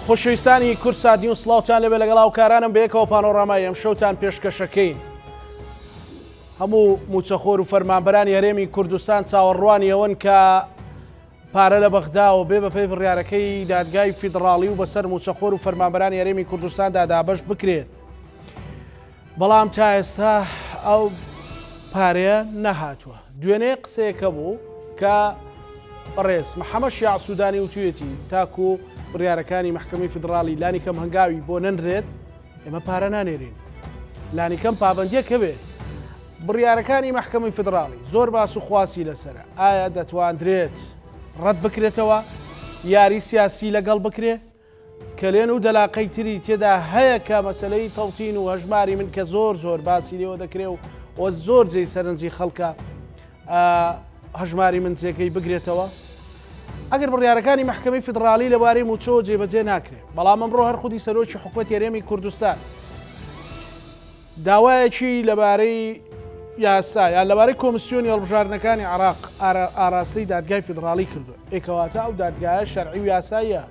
خۆشەویستانی کوردسات نیوز سڵاوتان لێبێ لەگەڵ هاوکارانم بەیەکەوە پانۆرامای ئەمشەوتان پێشکەشەکەین. هەموو موچەخۆر و فەرمانبەرانی هەرێمی کوردستان چاوەڕوانی ئەوەن کە پارە لە بەغداوە بێ بەپێی بڕیارەکەی دادگای فیدڕاڵی و بەسەر موچەخۆر و فەرمانبەرانی هەرێمی کوردستاندا دابەش بکرێت. بەڵام تا ئێستا ئەو پارەیە نەهاتووە. دوێنێ قسەیەک هەبوو کە بەڕێز محەمەد شیاع سوودانی وتویەتی تاکو بڕیارەکانی مەحکەمەی فیدڕاڵی لانیکەم هەنگاوی بۆ نەنرێت ئێمە پارە نانێرین. لانیکەم پابەندیەک هەبێ. بڕیارەکانی مەحکەمەی فیدڕاڵی زۆر باس و خواسی لەسەرە، ئایا دەتواندرێت ڕەت بکرێتەوە؟ یاری سیاسی لەگەڵ بکرێ؟ کەلێن و دەلاقەی تری تێدا هەیە کە مەسەلەی تەوتین و هەژماری من کە زۆر زۆر باسی لێوە دەکرێ و و زۆر جێی سەرنجی خەڵکە هەژماری من جێگەی بگرێتەوە؟ ئەگەر بڕیارەکانی مەحکەمەی فیدڕاڵی لەبارەی مووچەوە جێبەجێ ناکرێ بەڵام ئەمڕۆ هەر خودی سەرۆکی حکومەتی هەرێمی کوردستان داوایەکی لەبارەی یاسا یان لەبارەی کۆمسیۆنی هەڵبژاردنەکانی عێراق ئاراستەی دادگای فیدڕاڵی کردووە. ئێ کەواتە ئەو دادگایە شەرعی و یاساییە،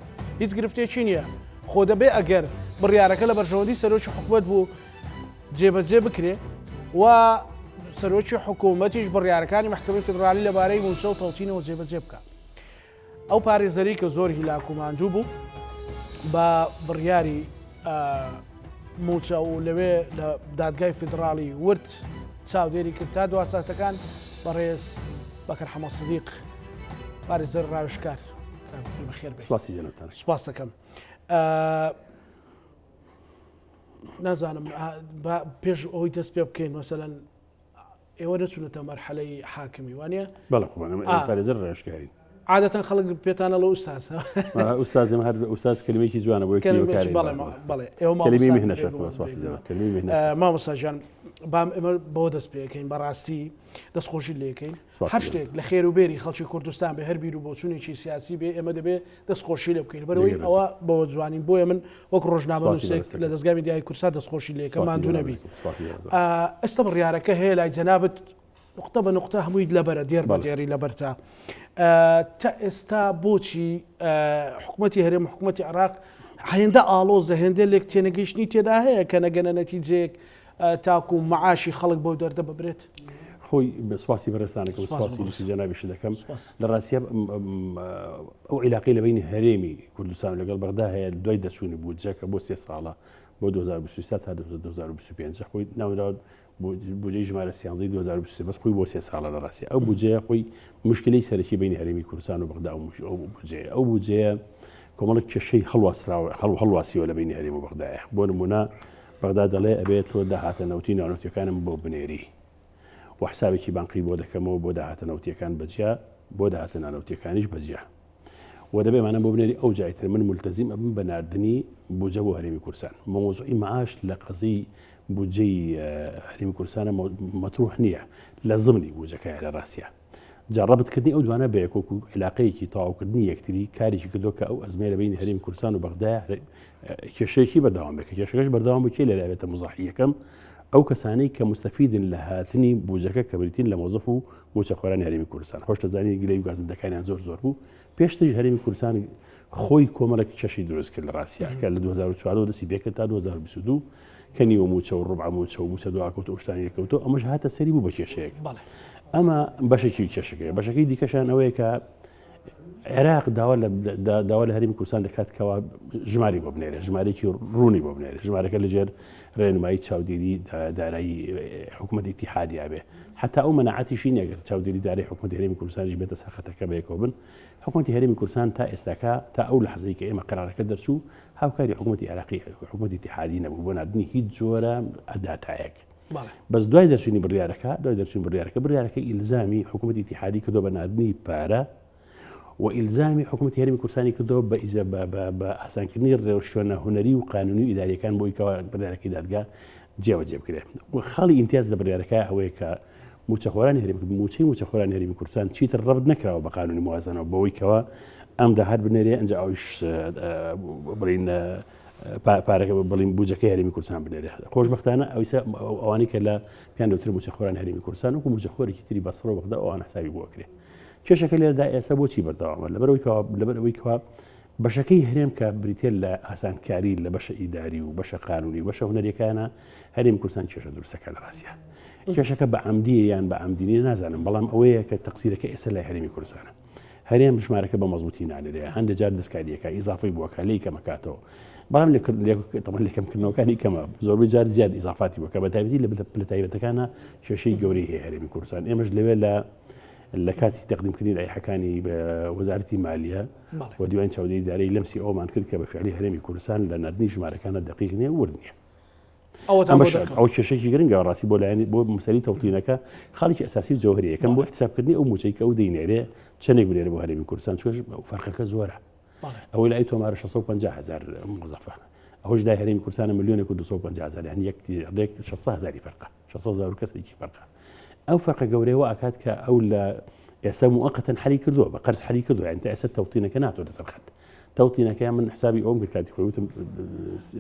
هیچ گرفتێکی نییە. خۆ دەبێ ئەگەر بڕیارەکە لە بەرژەوەندی سەرۆکی حکومەت بوو جێبەجێ بکرێ و سەرۆکی حکوومەتیش بڕیارەکانی مەحکەمەی فیدڕالی لەبارەی مووچە و تەوتینەوە جێبەجێ بکا. ئەو پارێزەری کە زۆر هیلاک و ماندوو بوو بە بڕیاری موچە و لەوێ لە دادگای فیدراڵی ورد چاودێری کرد تا دواساتەکان بەڕێز بەکر حەمە سدیق پارێزەر ڕاوشکار بەخێر سپاس دەکەم. نازانم پێش ئەوەی دەست پێ بکەین مەسەلەن ئێوە نەچوونەتە مەرحەلەی حاکمی وانە؟ بەڵێ قوربان ئێمە پارێزەر ڕاوێژکارین. عادەتەن خەڵک پێتان ئەڵێ ئوستاز. ئوستاز ئێمە هەر ئوستاز کەلیمەیەکی جوانە بۆ یەکتری بەکاری بەڵێ بەڵێ ئێوە کەلیمەی مهنەشە سپاسی زۆر کەلیمەی مهنە. مامۆستا گیان بام ئێمە بەوە دەست پێ ئەکەین بەڕاستی دەستخۆشی لێکەین هەر شتێک لە خێر و بێری خەڵکی کوردستان بێ هەر بیر و بۆچوونێکی سیاسی بێ ئێمە دەبێ دەستخۆشی لێ بکەین بەرەوەی ئەوە بەوە جوانین بۆیە من وەک ڕۆژنامەنووسێک لە دەزگای میدیای کوردسات دەستخۆشی لێکەم ماندوو نەبی ئێستا بڕیارەکە هەیە لای جەنابت نقطە بە نقطە هەمووی لەبەرە دێر بە دێری لەبەرتە تا ئێستا بۆچی حکوومەتی هەرێم حکوومەتی عراق هێندە ئاڵۆزە هێندە لێک تێنەگەیشتنی تێدا هەیە کە نەگەنە نەتیجەیەک تاکو معاشی خەڵک بەو دەردە ببرێت؟ خۆی سپاسی بەڕێزتانەکەم سپاسی لوتفی جەنابیشت دەکەم لە ڕاستیا ئەو عیلاقەی لە بەینی هەرێمی کوردستان لەگەڵ بەغدا هەیە دوای دەچوونی بودجە کە بۆ سێ ساڵە بۆ 2023 تا 2025 خۆی ناونراوە بودجەی ژمارە 13 2023 بەس خۆی بۆ سێ ساڵە لە ڕاستیا ئەو بودجەیە خۆی مشکلەی سەرەکی بینی هەرێمی کوردستان و بەغدا و ئەو بودجەیە ئەو بودجەیە کۆمەڵێک کێشەی هەڵواسراوە هەڵ هەڵواسیوە لە بینی هەرێم و بەغدایە بۆ نمونە بەغدا دەڵێ ئەبێ تۆ داهاتە نەوتی نانەوتیەکانم بۆ بنێری و حسابێکی بانقی بۆ دەکەمەوە بۆ داهاتە نەوتیەکان بەجیا بۆ داهاتە نانەوتیەکانیش بەجیا و دەبێ ئەمانە بۆ بنێری ئەو جای تر من ملتەزیم ئەبم بە ناردنی بودجە بۆ هەرێمی کوردستان مەوزوعی معاش لە قەزیی بودجەی هەرێمی کوردستانە مەتروح نییە لە زمنی بودجەکە لە ڕاستە جا ڕەبتکردنی ئەو دوانە بە یەک وەکو عیلاقەیەکی تەواوکردنی یەکتری کارێکی کردووە کە ئەو ئەزمەیە لە بەینی هەرێمی کوردستان و بەغدایە کێشەیەکی بەردەوام بێت کە کێشەکەش بەردەوام بوو کێ لێرە ئەبێتە مزاحی یەکەم ئەو کەسانەی کە مستەفیدن لە هاتنی بوجەکە کە بریتین لە مۆزەف و موچەخۆرانی هەرێمی کوردستان خۆش دەزانی گلەی و گازندەکانیان زۆر زۆر بوو پێشتریش هەرێمی کوردستان خۆی کۆمەڵێک کێشەی دروست کرد لە ڕاستیا کە لە 2014 دەستی پێکرد تا 2022 کە نیوە موچە و ڕبع موچە و موچە دواکەوت و شتانی لێکەوتەوە ئەمەش هاتە سەری بوو بە کێشەیەک ئەمە بەشێکی کێشەکەی بەشەکەی دیکەشان ئەوەیە کە عێراق داوا لە داوا لە هەرێمی کوردستان دەکات کەوا ژماری بۆ بنێرێ ژمارێکی ڕوونی بۆ بنێرێ ژمارەکە لەژێر ڕێنمایی چاودێری دارایی حکوومەتی ئیتیحادیا بێ حتا ئەو مەناعەتیشی نییە گەر چاودێری دارایی حکوومەتی هەرێمی کوردستانیش بێتە سەر خەتەکە بەیەکەوە بن حکوومەتی هەرێمی کوردستان تا ئێستاکە تا ئەو لەحزەی کە ئێمە قەرارەکە دەرچوو هاوکاری حکوومەتی عێراقی حکوومەتی ئیتیحادی نەبوو بۆ ناردنی هیچ جۆرە داتایەک. بەس دوای دەرچوونی بڕیارەکە دوای دەرچوون بڕیارەکە بڕیارەکە ئیلزامی حکوومەتی ئیتیحادی کردو بە ناردنی پارە و ئیلزامی حکوومەتی هەرێمی کوردستانی کردەوە بە ئیزە بە ئاسانکردنی ڕێوشوێنە هونەری و قانونی و ئیداریەکان بۆی کەوا بڕیارەکەی دادگا جێبەجێ بکرێت و خاڵی ئیمتیاز لە بڕیارەکە ئەوەیە کە موچەخۆرانی هەرێم موچەی موچەخۆرانی هەرێمی کوردستان چیتر ڕەبت نەکراوە بە قانونی موازنەوە بەوەی کەوا ئەم داهات بنێرێ ئەنجا ئەویش بڵین پارەکە بڵین بودجەکەی هەرێمی کوردستان بنێرێ خۆشبەختانە ئەویسە ئەوانەی کە لە پیان دەوترێ موچەخۆرانی هەرێمی کوردستان وەکو موچەخۆرێکی تری بەسڕە و بەغدا ئەوان حسابی بۆ ئەکرێ کێشەکە لێرەدا ئێستا بۆچی بەردەوامە لەبەرئەوەی کەوا لەبەرئەوەی کەوا. بەشەکەی هەرێم کە بریتیە لە ئاسانکاری لە بەشە ئیداری و بەشە قانونی و بەشە هونەریەکانە هەرێمی کوردستان کێشە دروستەکە لە ڕاستە کێشەکە بە عەمدیە یان بە عەمدی نیە نازانم بەڵام ئەوەیە کە تەقسیرەکە ئێستا لای هەرێمی کوردستانە هەرێم ژمارەکە بە مەزبوطی نانێرێ هەندێک جار دەستکاریەکە ئیزافەی بووەکە لێی کەمەکاتەوە بەڵام لە کەمکردنەوەکانی کەمە زۆربەی جار زیاد ئیزافاتی بووکە بە تایبەتی لە پلە تایبەتەکانە کێشەی گەورەی هەیە هەرێمی کوردستان ئێمەش لەوێ لە لە کاتی تەقدیمکردنی لایحەکانی وەزارەتی مالیە و دیوانی چاودێری دارایی لەمسی ئەومان کرد کە بە فعلی هەرێمی کوردستان لە ناردنی ژمارەکانە دقیق نییە ورد نییە. ئەو کێشێکی گرنگە ڕاستی بۆ لایەنی بۆ مەسەلەی تەوتینەکە خاڵێکی ئەساسی و جەوهری یەکەم بۆ حسابکردنی ئەو موچەی کە ئەو دەینێرێ چەندێک بنێرێ بۆ هەرێمی کوردستان چونکە فەرقەکە زۆرە ئەوەی لای تۆمارە 650 هزار موظفە ئەوش لای هەرێمی کوردستانە ملیۆنێک و 250 هزار یعنی یەک ڕێک 600 هزاری فەرقە 600 هزار کەسێکی فەرقە ئەو فەرقە گەورەیە وا ئەکات کە ئەو لە ئێستا موقتەن حەلی کردووە بە قەرز حەلی کردووە یعنی تا ئێستا تەوتینەکە ناتۆتە سەر خەت تەوتینەکەی من حسابی ئەوم کرد کاتی خۆی وتم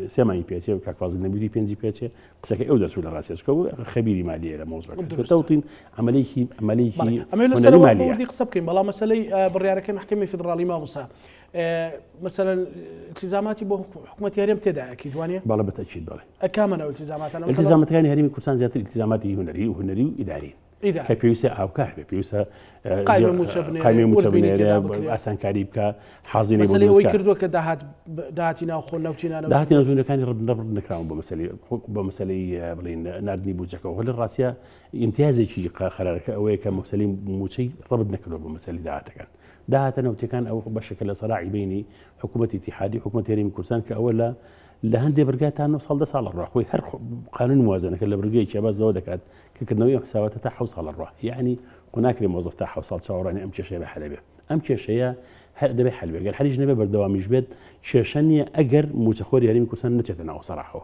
سێ مانگی پێچێ کاک فازل نەبیری پێنجی پێچێ قسەکەی ئەو دەرچوو لە ڕاستیە چونکە ئەو خەبیری مالیە لە مەوزوعەکە چونکە تەوتین عەمەلێکی عەمەلێکی بەڵێ ئەمەوێ لەسەر هونەری ئەوە مالیە. بەوردی قسە بکەین بەڵام مەسەلەی بڕیارەکەی مەحکەمەی فیدڕاڵی مامۆستا مەسەلەن التزاماتی بۆ حکومەتی هەرێم تێدا ئەکید وانە؟ بەڵێ بەتەکید بەڵێ. کامەن ئەو التزاماتانە؟ التزاماتەکانی هەرێمی کوردستان زیاتر التزاماتی هونەری و هونەری و ئیدارین. کە پێویستە ئاوکار بێ پێویستە قایمە موچە قایمە موچە بنێرێ ئاسانکاری بکە حازینەی بۆ مەسەلەی ئەوەی دروست کردووە کە داهات داهاتی ناوخۆ نەوتی نانەوتی داهاتی نەوتونەکانی ڕب نەڕب نەکراون بە مەسەلەی بە مەسەلەی بڵین ناردنی بودجەکەوە لە ڕاستە ئیمتیازێکی قەرارەکە ئەوەیە کە مەسەلەی موچەی ڕەبت نەکردووە بە مەسەلەی داهاتەکان داهاتە نەوتەکان ئەو بەشێکە لە سەراعی بینی حکوومەتی ئیتیحادی حکوومەت هەرێمی کوردستان کە ئەوە لە لە هەندێ بڕگا تا 9 ساڵ 10 ساڵ ڕوا خۆی هەر قانون موازنەکە لە بڕگەیەکی باس لەوە دەکات کە کردنەوەی ئەم حساباتە تا حەوت ساڵ ئەڕوا یەعنی خۆ ناکرێ مۆزەف تا حەوت ساڵ چاوەڕوانی ئەم کێشەیە بە حەلە بێ ئەم کێشەیە هەر دەبێ حەل بێ گەر حەلیش نەبێ بەردەوامیش بێت کێشە نییە ئەگەر موچەخۆری هەرێمی کوردستان نەچێتە ناو سەراحەوە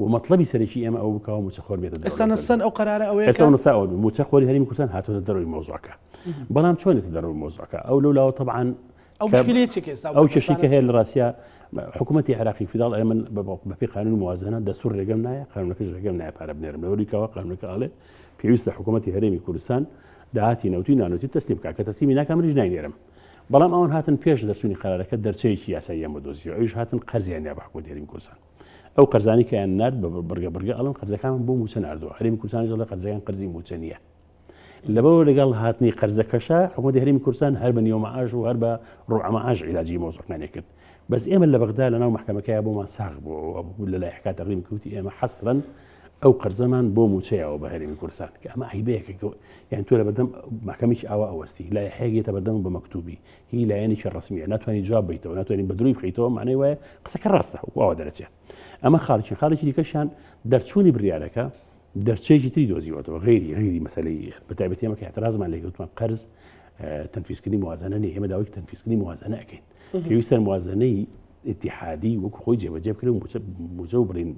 و مەطلبی سەرەکی ئێمە ئەوە بکەوە موچەخۆر بێتە دەرەوە ئێستا نەسەن ئەو قەرارە ئەوەیە ئێستا نەسا ئەوە موچەخۆری هەرێمی کوردستان هاتۆتە دەرەوەی مەوزوعەکە بەڵام چۆنێتە دەرەوەی مەوزوعەکە ئەو لەو لاوە تەبعەن ئەو مشکلەیە چی کە ئێستا ئەو کێشەی کە هەیە لە ڕاستیا حکوومەتی عێراقی فیداڵ ئێ من بەپێی قانون موازنە دەستور ڕێگەم نایە قانونەکەش ڕێگەم نایە پارە بنێرم لەوەری کەەوە قانونەکە ئاڵێ پێویستە حکوومەتی هەرێمی کوردستان داهاتی نەوتی نانوتی تەسلیم بکات کە تەسلیمی ناکە منیش ناینێرم بەڵام ئەوان هاتن پێش دەرچوونی قرارەکە دەرچەیەکی یاساییان بۆ دۆزیەوە ئەویش هاتن قەرزیان یا بە حکوومەتی هەرێمی کوردستان ئەو قەرزانی کەیان نارد بە بڕگە بڕگە ئەڵم قەرزەکان بۆ موچە ناردووە هەرێمی کوردستانیش دەڵێ قەرزەکان قەرزی موچە نییە لەبەرئەوە لەگەڵ هاتنی قەرزەکەشا حکومەتی هەرێمی کوردستان هەر بە نیوە معاش و هەر بە ڕوبع معاش عیلاجی مەوزوعەکانی کرد بەس ئێمە لە بەغدا لەناو مەحکەمەکەیا بۆمان ساغ بووەوە لە لایحەکە تەقدیم کردی ئێمە حەسرەن ئەو قەرزەمان بۆ موچەیەوە بە هەرێمی کوردستان کە ئەمە عیبەیەکە یان تۆ لە بەردەم مەحکەمێکی ئاوا ئەوەستی لایحەیەک یەتە بەردەم بە مەکتوبی هی لایەنێکی ڕەسمیە ناتوانانی جواب بیتەوە ناتوانانی بە درۆی بخەیتەوە معنای وایە قسەکە ڕاستە واوە دەرەچێت ئەمە خاڵکی خاڵێکی دیکەشیان دەرچوونی بڕیارەکە دەرچەیەکی تری دۆزیوەتەوە غەیری غەیری مەسەلەی بەتایبەتی ئێمە کە اعتراضمان لێ گوتمان قەرز تەنفیزکردنی موازنە نیە ئێمە داوای تەنفیزکردنی موازنە ئەکەین پێویستە موازنەی ئیتیحادی وەکو خۆی جێبەجێ بکرێ و موچە و بڵین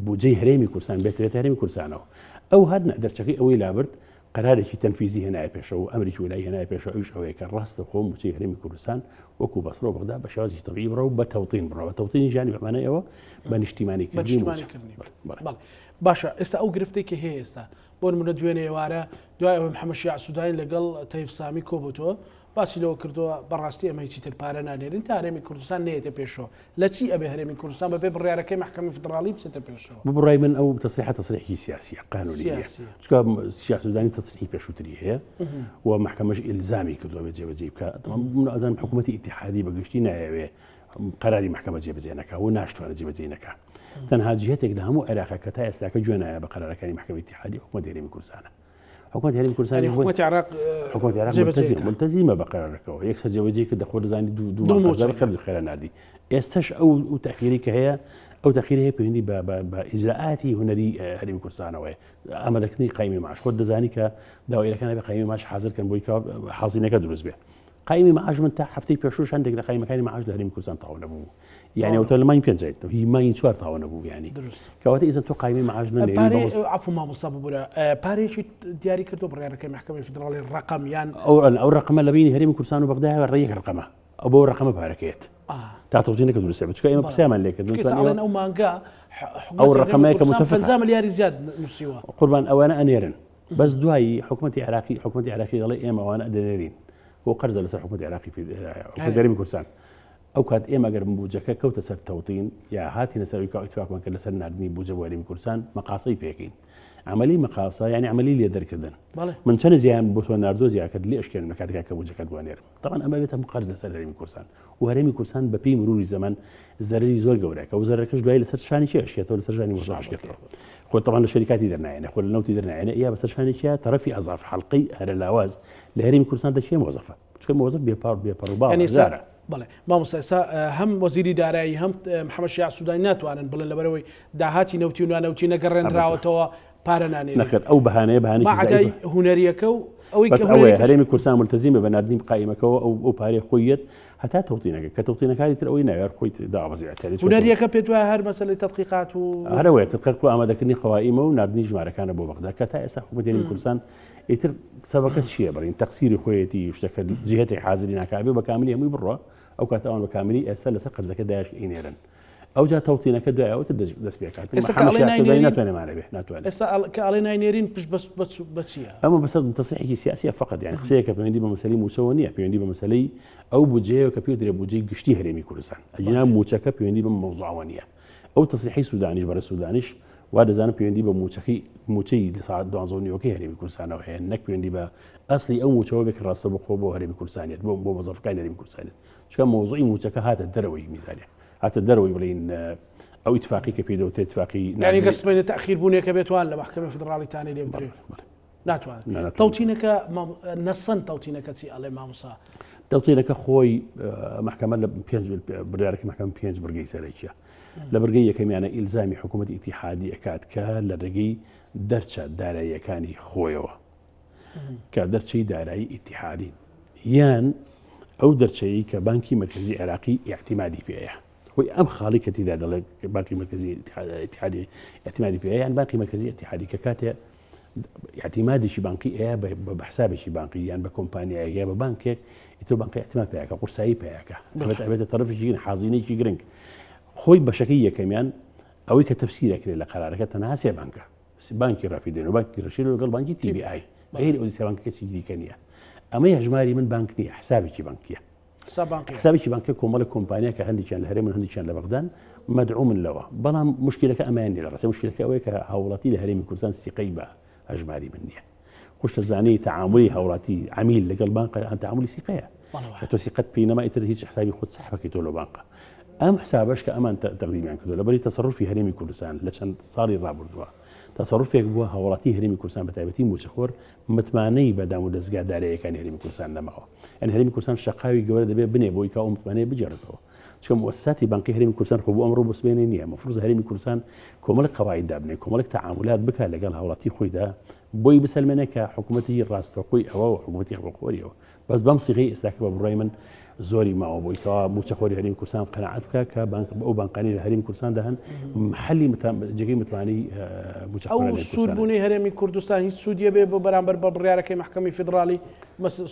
بودجەی هەرێمی کوردستان بێترێتە هەرێمی کوردستانەوە ئەو هەر دەرچەکەی ئەوەی لابرد قەرارێکی تەنفیزی هێنایە پێشەوە و ئەمرێکی وەلایی هێنایە پێشەوە ئەویش ئەوەیە کە ڕاستەوخۆ موچەی هەرێمی کوردستان وەکو بەسرە و بەغدا بە شێوازێکی تەبیعی بڕە و بە تەوتین بڕە بە تەوتینی ژیانی بە مانای ئەوە بە نیشتیمانی بە کردنی موچە. نیشتیمانی کردنی. بەڵێ. بەڵێ. باشە ئێستا ئەو گرفتەی کە هەیە ئێستا بۆ نمونە دوێنێ ئێوارە دوای ئەوەی محەممەد شیاع سوودانی لەگەڵ تەیف سامی کۆبووتەوە باسی لەوە کردووە بەڕاستی ئێمە هیچی تر پارە نانێرین تا هەرێمی کوردستان نەیەتە پێشەوە. لە چی ئەبێ هەرێمی کوردستان بەپێ بڕیارەکەی مەحکەمەی فیدڕاڵی بچێتە پێشەوە؟ بە بڕوای من ئەو تەسریحە تەسریحێکی سیاسیە، قانونی نییە. سیاسیە. چونکە شیاع سوودانی تەسریحی پێشووتری هەیە و مەحکەمەش ئیلزامی کردووە بێ جێبەجێی بکا. من ئەزانم حکوومەتی ئیتیحادی بە گشتی نایەوێ قەراری مەحکەمە جێبەجێ نەکا و ناشتوانێ جێبەجێی نەکا. تەنها جیهەتێک لە هەموو عێراقە کە تا ئێستاکە گوێ نایە بە قەرارەکانی مەحکەمەی ئیتیحادی حکوومەتی هەرێمی کوردستانە. حکومەتی هەرێمی کوردستان یعنی حکومەتی عێراق حکومەتی عێراق ملتزمە بە قەرارەکەوە یەکسەر جێبەجێ کرد دەخۆ دەزانی دوو دوو موچە کرد خێرا ناردی ئێستش ئەو و تەخیری کە هەیە ئەو تەخیری هەیە پەیوەندی بە بە ئیجرائاتی هونەری هەرێمی کوردستانەوەیە ئامادەکردنی قایمی معاش خۆت دەزانی کە داوایەکان بە قایمی معاش حاضر کەن بۆی کە حازینەکە دروست بێ قایمی معاش من تا هەفتەی پێشووش هەندێک لە قایمەکانی معاش لە هەرێمی کوردستان تەواو نەبوو یعنی ئەوتە لە مانگی پێنج هی مانگی چوار تەواو نەبوو یعنی کەواتە ئیزن تۆ قایمی معاش نەنێری پارەی عەفو مامۆستا ببورە پارەیەکی دیاری کردو بڕیارەکەی مەحکەمەی فیدراڵی ڕەقەم یان ئەو ئەو ڕەقەمە لە بینی هەرێمی کوردستان و بەغدا ڕێک ڕەقەمە ئەو بۆ ڕەقەمە پارەکەیەت تا تەوتینەکە دروستە بچکە ئێمە پرسیارمان لێکردن ئەو مانگە ئەو ڕەقەمەیە کە متفقە 50 ملیاری زیاد نووسیوە قوربان ئەوانە ئەنێرن بەس دوایی حکومەتی عێراقی حکومەتی عێراقی دەڵێ ئێمە ئەوانە دەنێرین بۆ قەرزە لەسەر حکومەتی عێراقی حکومەتی هەرێمی کوردستان. ئەو کات ئێمە گەر بوجەکە کەوتە سەر تەوتین یا هاتینە سەر ئەوی کە ئیتفاقمان کرد لەسەر ناردنی بوجە بۆ هەرێمی کوردستان مەقاسەی پێکەین عملی مەقاسە یعنی عملی لێ دەرکردن من چەند زیان بۆ تۆ ناردۆ زیاکرد لێ ئەشکێنم لە کاتێکا کە بوجەکەت بۆ نێرم طبعا ئەمە بێتە قەرز لەسەر هەرێمی کوردستان و هەرێمی کوردستان بە پێی مروری زەمەن زەرەری زۆر گەورەکە و زەرەکەش دوای لەسەر شانی کێ ئەشکێتەوە لەسەر شانی موظف ئەشکێتەوە خۆ طبعا لە شەریکاتی دەرنایەنە خۆ لە نەوتی دەرنایەنە یا بەسەر شانی کێ تەرەفی ئەزاف حەڵقەی هەرە لاواز لە هەرێمی کوردستان دەچێ موظفە چونکە موظف بێ پاڕ بێ پەڕ و باڵ هەزارە. بەڵێ مامۆستا ئێستا هەم وەزیری دارایی هەم محەممەد شیاع سوودانی ناتوانن بڵێن لەبەرەوەی داهاتی نەوتی و نانەوتی نەگەڕێنراوەتەوە پارە نانێرین. نەخێر ئەو بەهانەیە بەهانەیەکی زەعیفە. مەعدای هونەرییەکە و ئەوەی بەس ئەوەیە هەرێمی کوردستان ملتەزیمە بە ناردنی قائیمەکەوە ئەو ئەو پارەی خۆی یەت هەتا تەوتینەکە کە تەوتینەکانی تر ئەوەی ناوێ هەر خۆی داوەزی ئەتەرێ چۆن هونەرییەکە پێت وایە هەر مەسەلەی تەدقیقات و هەر ئەوەیە تدقیق و ئامادەکردنی قەوائیمە و ناردنی ژمارەکانە بۆ بەغدا کە تا ئێستا حکوومەتی هەرێمی کوردستان ئیتر سەبەکە چییە بڵین تەقسیری خۆیەتی شتەکە جهتێک حازری ناکا ئەبێ بە کاملی هەمووی بڕوا ئەو کاتە ئەوان بە کاملی ئێستا لەسەر قەرزەکە دایش ئینێرن ئەوجا تەوتینەکە دوای ئەوتر دەست پێکات ئێستا کە ئەڵێ ناینێرین ناتوانێت مانە بێ ناتوانێت ئێستا کە ئەڵێ ناینێرین پشت بەس بە چییە؟ ئەمە بەسەر تەسریحێکی سیاسیە فقط یعنی قسەیەکە پەیوەندی بە مەسەلەی مووچەوە نییە پەیوەندی بە مەسەلەی ئەو بودجەیە کە پێ درێ بودجەی گشتی هەرێمی کوردستان ئەگینا مووچەکە پەیوەندی بەم مەوزوعەوە نییە ئەو تەسریحەی سودانیش بەڕێز سودانیش وا دەزانم پەیوەندی بە مووچەکەی مووچەی لە ساعت دوانزە و نیوەکەی هەرێمی کوردستانەوە هەیە نەک پەیوەندی بە ئەسلی ئەو مووچەوە بێت کە ڕاستە بۆ خۆ بۆ هەرێمی کوردستانیت بۆ بۆ مۆزەفەکانی هەرێمی کوردستانیت چونکە مەوزوعی مووچەکە هاتە دەرەوەی میزانیە هاتە دەرەوەی بڵین ئەو ئیتفاقی کە پێی دەوترێت ئیتفاقی یعنی گەر سبەینێ تەئخیر بوونێکە بێتوان لە مەحکەمەی فیدڕاڵی تانەی لێ بدرێت ناتوانێت تەوتینەکە نەسەن تەوتینەکە چی ئەڵێ مامۆسا؟ تەوتینەکە خۆی محکەمە لە پێنج بڕیارەکە محکەمە پێنج بڕگەی سەرەکیە لە بڕگەی یەکەمیانە ئیلزامی حکوومەتی ئیتیحادی ئەکات کە لە ڕێگەی دەرچە داراییەکانی خۆیەوە کە دەرچەی دارایی ئیتیحادین یان ئەو دەرچەیە کە بانکی مرکزی عێراقی ئیعتیمادی پێیە خۆی ئەم خاڵی کە تیدا دەڵێت بانکی مرکزی ئیتحادی ئیعتیمادی پێیە یان بانکی مرکزی ئیتحادی کە کاتێ اعتیمادێکی بانقی ئەیە بە حسابێکی بانقی یان بە کۆمپانیایەک یا بە بانکێک ئیتر بانقی اعتماد پیاکە قورسایی پیاکە ئەبێت ئەبێتە تەرەفێکی گرنگ حازینێکی گرنگ خۆی بەشەکەی یەکەمیان ئەوەی کە تەفسیرەکرێت لە قەرارەکە تەنها سێ بانکە بانکی ڕافیدێن و بانکی ڕەشید و لەگەڵ بانکی TBI غیر ئەو سێ بانکەکە چی دیکە نییە ئەمە هەژماری من بانک نییە حسابێکی بانکیە حسابێکی بانکی کۆمەڵە کۆمپانیا کە هەندێکیان لە هەرێم و هەندێکیان لە بەغدان مەدعومن لەوە بەڵام مشکلەکە ئەمەیان نیە لە ڕاستە مشکلەکە ئەوەیە کە هاوڵاتی لە هەرێمی کوردستان سیقەی بە هەژماری من نییە خوشتە زانی تعاملی هاوڵاتی عمیل لەگەڵ بانق تعاملی سیقەیە کە تۆ سیقەت پێی نەما ئیتر هیچ حسابی خۆت سەحبەکەی تۆ لە بانقە ئەم حسابەش کە ئەمان تەقدیمیان کردو لەبەری تەسەروفی هەرێمی کوردستان لە چەند ساڵی ڕابردووە تەسەروفێک بووە هاوڵاتی هەرێمی کوردستان بە تایبەتی موچەخۆر متمانەی بە دام و دەزگا داراییەکانی هەرێمی کوردستان نەماوە یعنی هەرێمی کوردستان شەقاوی گەورە دەبێت بنێ بۆی کە ئەو متمانەیە بگێڕێتەوە چونکە موسساتی بانقی هەرێمی کوردستان خۆ بۆ ئەمڕۆ بۆ سبەینێ نییە مەفروز هەرێمی کوردستان کۆمەڵێک قەواعید دابنێ کۆمەڵێک تەعامولات بکات لەگەڵ هاوڵاتی خۆیدا بۆی بسەلمێنێ کە حکوومەتی ڕاستەقۆی ئەوە و حکوومەتی خۆخۆریەوە بەس بەم سیغەی ئێستاکە بە بڕای من زۆری ماوە بۆی کەوا موچەخۆری هەرێمی کوردستان قەناعەت بکە کە بانک ئەو بانقانی لە هەرێمی کوردستاندا هەن محلی جێگەی متمانەی ئەو سووربوونی هەرێمی کوردستان هیچ سوودیە بێ بۆ بەرامبەر بە بڕیارەکەی محکەمی فیدراڵی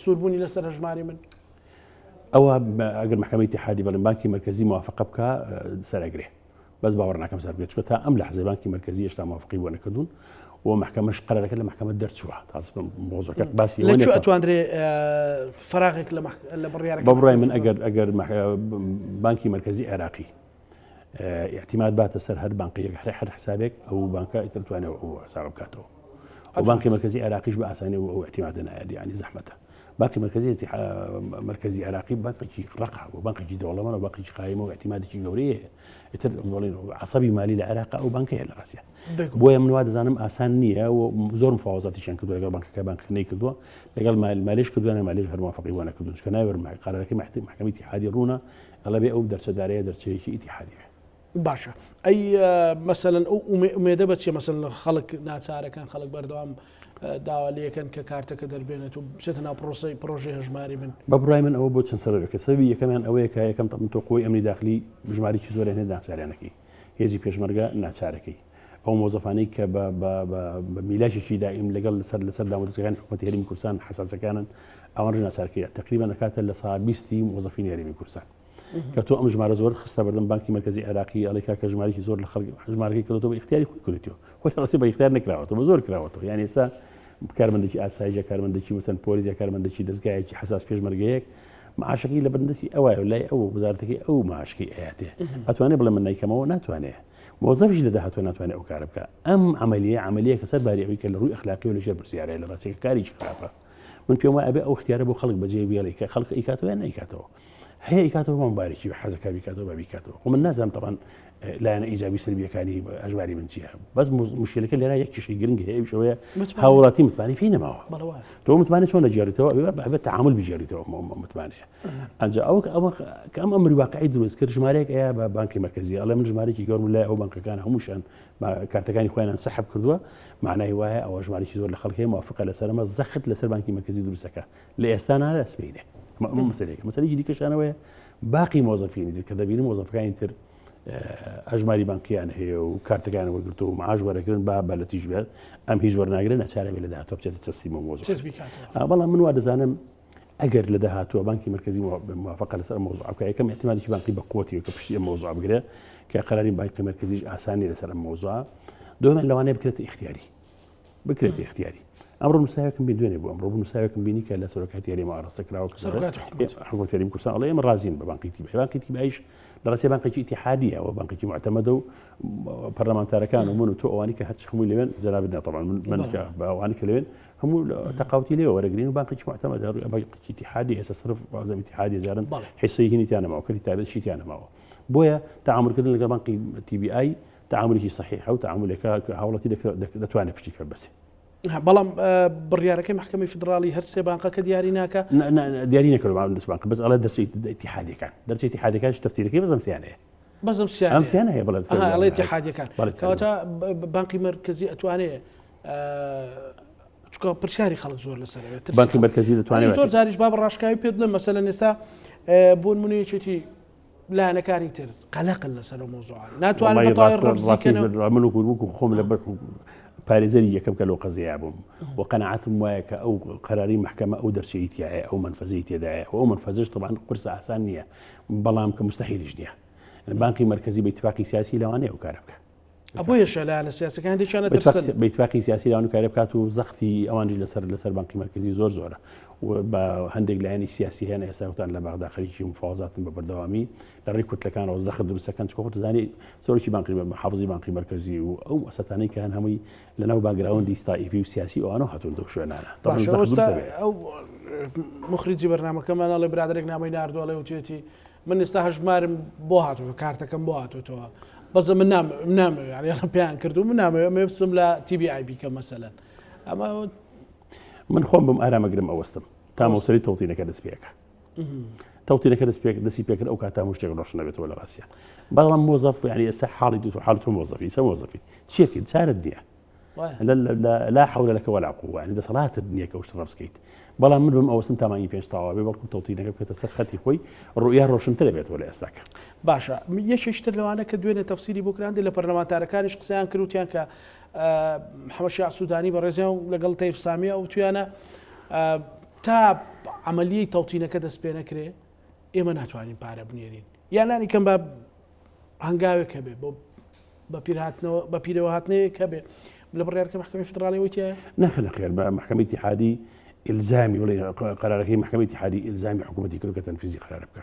سووربوونی لەسەر هەژماری من ئەوە ئەگەر محکمەی ئیتیحادی بەڵێن بانکی مەرکەزی موافقە بکە سەرەگرێ بەس باوەڕ ناکەم سەر بگرێت چونکە تا ئەم لەحزەی بانکی مەرکەزی هێشتا موافقەی بۆ نەکردوون و مەحکەمەش قەرارەکە لە مەحکەمە دەرچووە تازە مۆزەکە باسی لە کوێ ئەتواندرێ فەراغێک لە لە بڕیارەکە بە بڕای من ئەگەر ئەگەر بانکی مەرکەزی عێراقی اعتماد باتە سەر هەر بانقیەک هەر هەر حسابێک ئەو بانکە ئیتر توانێت ئەو حساب بکاتەوە و بانکی مەرکەزی عێراقیش بە ئاسانی و ئەو اعتمادە نایەت یعنی زەحمەتە بانقی مەرکەزی مەرکەزی عێراقی بانقێکی ڕەقە و بانقێکی دەوڵەمەنە و بانقێکی قایمە و اعتمادێکی گەورەیە هەیە ئیتر بڵێن عەسەبی مالی لە عێراق ئەو بانکەیە لە ڕاستیا بۆیە من وا دەزانم ئاسان نییە و زۆر مفاوەزاتیشیان کردووە لەگەڵ بانکەکە بانکەکە نەیکردووە لەگەڵ مالیش کردووە مالیش هەر موافقی بۆ نەکردوون چونکە ناوێرم قەرارەکەی محکمەی ئیتیحادی ڕوونە ئەڵێ بێ ئەو دەرچەدارەیە دەرچەیەکی ئیتیحادی بێ. باشە ئەی مەسەلەن ئەو ئومێدە بە چیە مەسەلەن خەڵک ناچارەکان خەڵک بەردەوام داوا لەکەن کە کارتەکە دەربێنێت و بچێتە ناو پرۆسەی پرۆژەی هەژماری من. بە بڕای من ئەوە بۆ چەند سەبەبێکە سەبەبی یەکەمیان ئەوەیە کە یەکەم تەبن تۆ قوەی ئەمنی داخلی ژمارێکی زۆریان هەیە ناچاریانەکەی هێزی پێشمەرگە ناچارەکەی ئەو مۆزەفانەی کە بە بە بە بە میلاکێکی دائیم لەگەڵ لەسەر لەسەر دامودەزگاکانی حکوومەتی هەرێمی کوردستان حەساسەکانن ئەوانش ناچارکەیە تقریبا ئەکاتە 20% مۆزەفینی هەرێمی کوردستان. کە تۆ ئەم ژمارە زۆرت خستە بەردەم بانکی مەرکەزی عێراقی ئەڵێ کاکە ژمارێکی زۆر لە خەڵک ژمارەکەی کردەوە بە ئیختیاری خۆی کردیەوە خۆی ڕاستی بە ئیختیار نەکراوەتەوە بە زۆر کراوەتەوە یعنی ئێستا کارمەندێکی ئاسایش یا کارمەندێکی مەسەن پۆلیس یا کارمەندێکی دەزگایەکی حەساس پێشمەرگەیەک معاشەکەی لە بندەستی ئەوایە و لای ئەو وەزارەتەکەی ئەو معاشەکەی ئەیاتێ ئەتوانێ بڵێ من نایکەمەوە؟ ناتوانێ. مۆزەفیش لە داهاتوە ناتوانێت ئەو کارە بکە. ئەم عملیە عملیە کە سەر باری ئەوەی کە لە ڕووی ئەخلاقی و لەژێر پرسیارە لە ڕاستیەکە کارێکی خراپە. من پێم وایە ئەبێ ئەو اختیارە بۆ خەڵک بەجێ بێڵی کە خەڵک ئەیکاتەوە یان نەیکاتەوە. هەیە ئەیکاتەوە بە مبارێکی حەزەکە بیکاتەوە بە بیکاتەوە. خۆ من نازانم تەبان لایەنە ئیجابی سلبیەکانی ئەژماری من چییە. بەس مشکلەکە لێرە یەک کێشەی گرنگ هەیە ئەویش ئەوەیە هاوڵاتی متمانەی پێی نەماوە. تۆ متمانە چۆن دەگێڕیتەوە؟ ئەبێ تەعامول بگێڕیتەوە متمانەیە. ئەنجا ئەوە ئەوە کە ئەم ئەمری واقعی دروست کرد ژمارەیەک ئەیا بە بانکی مەرکەزی ئەڵێ من ژمارەیەکی گەورم لای ئەو بانکەکان هەمووشیان کارتەکانی خۆیان سەحب کردووە معنای وایە ئەوە ژمارەیەکی زۆر لە خەڵک هەیە موافقە لەسەر ئەمە زەخت لەسەر بانکی مەرکەزی دروستەکە لە ئێستا نا لە سبەینێ ئەمە مەسەلەیەکە مەسەلەیەکی دیکەشانەوەیە باقی مۆزەفینی تر کە دەبینم مۆزەفەکانی تر ئەژماری بانکیان هەیە و کارتەکان وەرگرتو و معاش وەرەگرن با بەلەتیش بێت ئەم هیچ وەرناگرن نەچارە بێ لە داهاتوە بچێتە تەسلیمە مۆزەف بەڵام من وا دەزانم ئەگەر لە داهاتووە بانکی مەرکەزی موافقە لەسەر ئەم مەوزوعە بکا، یەکەم ئیحتیمالێکی بانقی بە قوەتی کە پشتی ئەم مەوزوعە بگرێ کە قەراری بانقی مەرکەزیش ئاسان نییە لەسەر ئەم مەوزوعە. دووەمیان لەوانەیە بکرێتە ئیختیاری، بکرێتە ئیختیاری. ئەمڕۆ نووسراوێکم بین دوێنێ بوو ئەمڕۆ بوو نووسراوێکم بینی کە لە سەرۆکایەتی هەرێم ئاڕاستە کراوە کە سەرۆکایەتی حکوومەت حکوومەتی هەرێمی کوردستان ئەڵێ ئێمە ڕازین بە بانقی تیبای. بانقی تیبایش لە ڕاستییا بانقێکی ئیتیحادییە و بانقێکی موعتەمەدە و پەرلەمانتارەکان و من و تۆ ئەوانی کە هەرچی هەمووی لەوێن جەنابت نا تەبعەن من کە بە ئەوانی کە لەوێن هەموو تەقاوتی لێوە وەرەگرین و بانقێکی معتەمەدە ڕووی بانقێکی ئیتیحادی ئێستا سرف بازم ئیتیحادی جارن حیسەی هینی تیا نەماوە کەری تایبەت شی تیا نەماوە بۆیە تەعامولکردن لەگەڵ بانقی TBI تەعامولێکی سەحیحە و تەعامولێکە کە هاوڵاتی دەتوانێت پشتی پێ ببەستێ. بەڵام بڕیارەکەی مەحکەمەی فیدراڵی هەر سێ بانقەکە دیاری ناکە؟ دیاری نەکردووە بەڵام دەست بانق بەس ئەڵێ دەرچەی ئیتیحادیەکان دەرچەی ئیتیحادیەکانش تەفسیرەکەی بەس ئەم سیانەیە. بەس ئەم سیانەیە. ئەم سیانە هەیە بەڵێ. ئەڵێ ئیتیحادیەکان. کەواتە بانقی مەرکەزی ئەتوانێ چونکە پرسیاری خەڵک زۆر لەسەر بانکی مەرکەزی دەتوانێت زۆر جاریش با بە ڕاشکاوی پێت بڵێم مەسەلەن ئێستا بۆ نمونە یەکێتی لایەنەکانی تر قەلەقن لەسەر ئەو مەوزوعە ناتوانن بە تەواوی ڕەفزی کەنەوە. من وەکو وەکو خۆم لە بەر پارێزەری یەکەم کە لەو قەزیەیە بووم و قەناعەتم وایە کە ئەو قەراری مەحکەمە ئەو دەرچەی تیایە ئەو مەنفەزەی تێدایە و ئەو مەنفەزەش تەبعەن قورسە ئاسان نییە بەڵام کە مستحیلیش نییە بانقی مەرکەزی بە ئیتفاقی سیاسی لەوانەیە ئەو کارە بکە. بۆیەشە لایەنە سیاسەکان هەندێکیان ئەترسن. بە ئیتفاقی سیاسی لەوان کارە بکات و زەختی ئەوانیش لەسەر لەسەر بانقی مەرکەزی زۆر زۆرە و بە هەندێک لایەنی سیاسی هەیە ئێستا وتان لە بەغدا خەریکی مفاوەزاتن بە بەردەوامی لە ڕێی کوتلەکانەوە زەخت دروستەکەن چونکە خۆت دەزانی سەرۆکی بانقی محافزی بانقی مەرکەزی و ئەو مؤسساتانەی کە هەن هەمووی لەناو background ی تائیفی و سیاسی ئەوانەوە هاتوون لەو شوێنانە طبعاً باشە زەخت دروست ئۆستا دەبێت. ئەو مخریجی بەرنامەکەمان ئەڵێ برادەرێک نامەی ناردووە ئەڵێ وتویەتی من ئێستا هەژمارم بۆ هاتووە کارتەکەم بۆ هاتووەتەوە بەس من نامەوێت یعنی پێیان کردو من نامەوێت ئەمەوێ بچم لە TBI بیکەم مەسەلەن ئەمە من خۆم بم ئارامەگرم ئەوەستم تا مۆسەری تەوتینەکە دەست پێەکە تەوتینەکە دەست پێ دەستی پێکرد ئەو کاتا هەموو شتێک ڕۆشن نەبێتەوە لە ڕاستە بەڵام مۆزەف یعنی ئێستا حاڵی دوو حاڵ تۆ مۆزەفی سە مۆزەفی چیەکەی چارت نییە لا حول لك ولا قوة یعنی دەسەڵاتت نییە کە شت ڕەبسکەیت بەڵام من بم ئەوەستم تا مانگی پێنج تەواو بێ بەڵکو تەوتینەکە بکەێتە سەر خەتی خۆی ڕوئیا ڕۆشنتر بێتەوە لە ئێستاکە. باشە یەکێکی تر لەوانە کە دوێنێ تەفسیری بۆ کراندی لە پەرلەمانتارەکانیش قسەیان کرد وتیان کە محەمەد شیاع سوودانی بەڕێزیان و لەگەڵ تەیف سامیە وتویانە تا عەمەلیەی تەوتینەکە دەست پێ نەکرێ ئێمە ناتوانین پارە بنێرین یان لانی کەم با هەنگاوێک هەبێ بۆ بە پیرهاتنەوە بە پیرەوە هاتنەوەیەک هەبێ لە بڕیارەکە محکمەی فیدراڵی ئەوەی تیایە؟ نەخێر نەخێر بە محکمەی ئیتیحادی ئیلزامی بڵێ قەرارەکەی محکمەی ئیتیحادی ئیلزامی حکوومەتی کرد کە تەنفیزی قەرارە بکە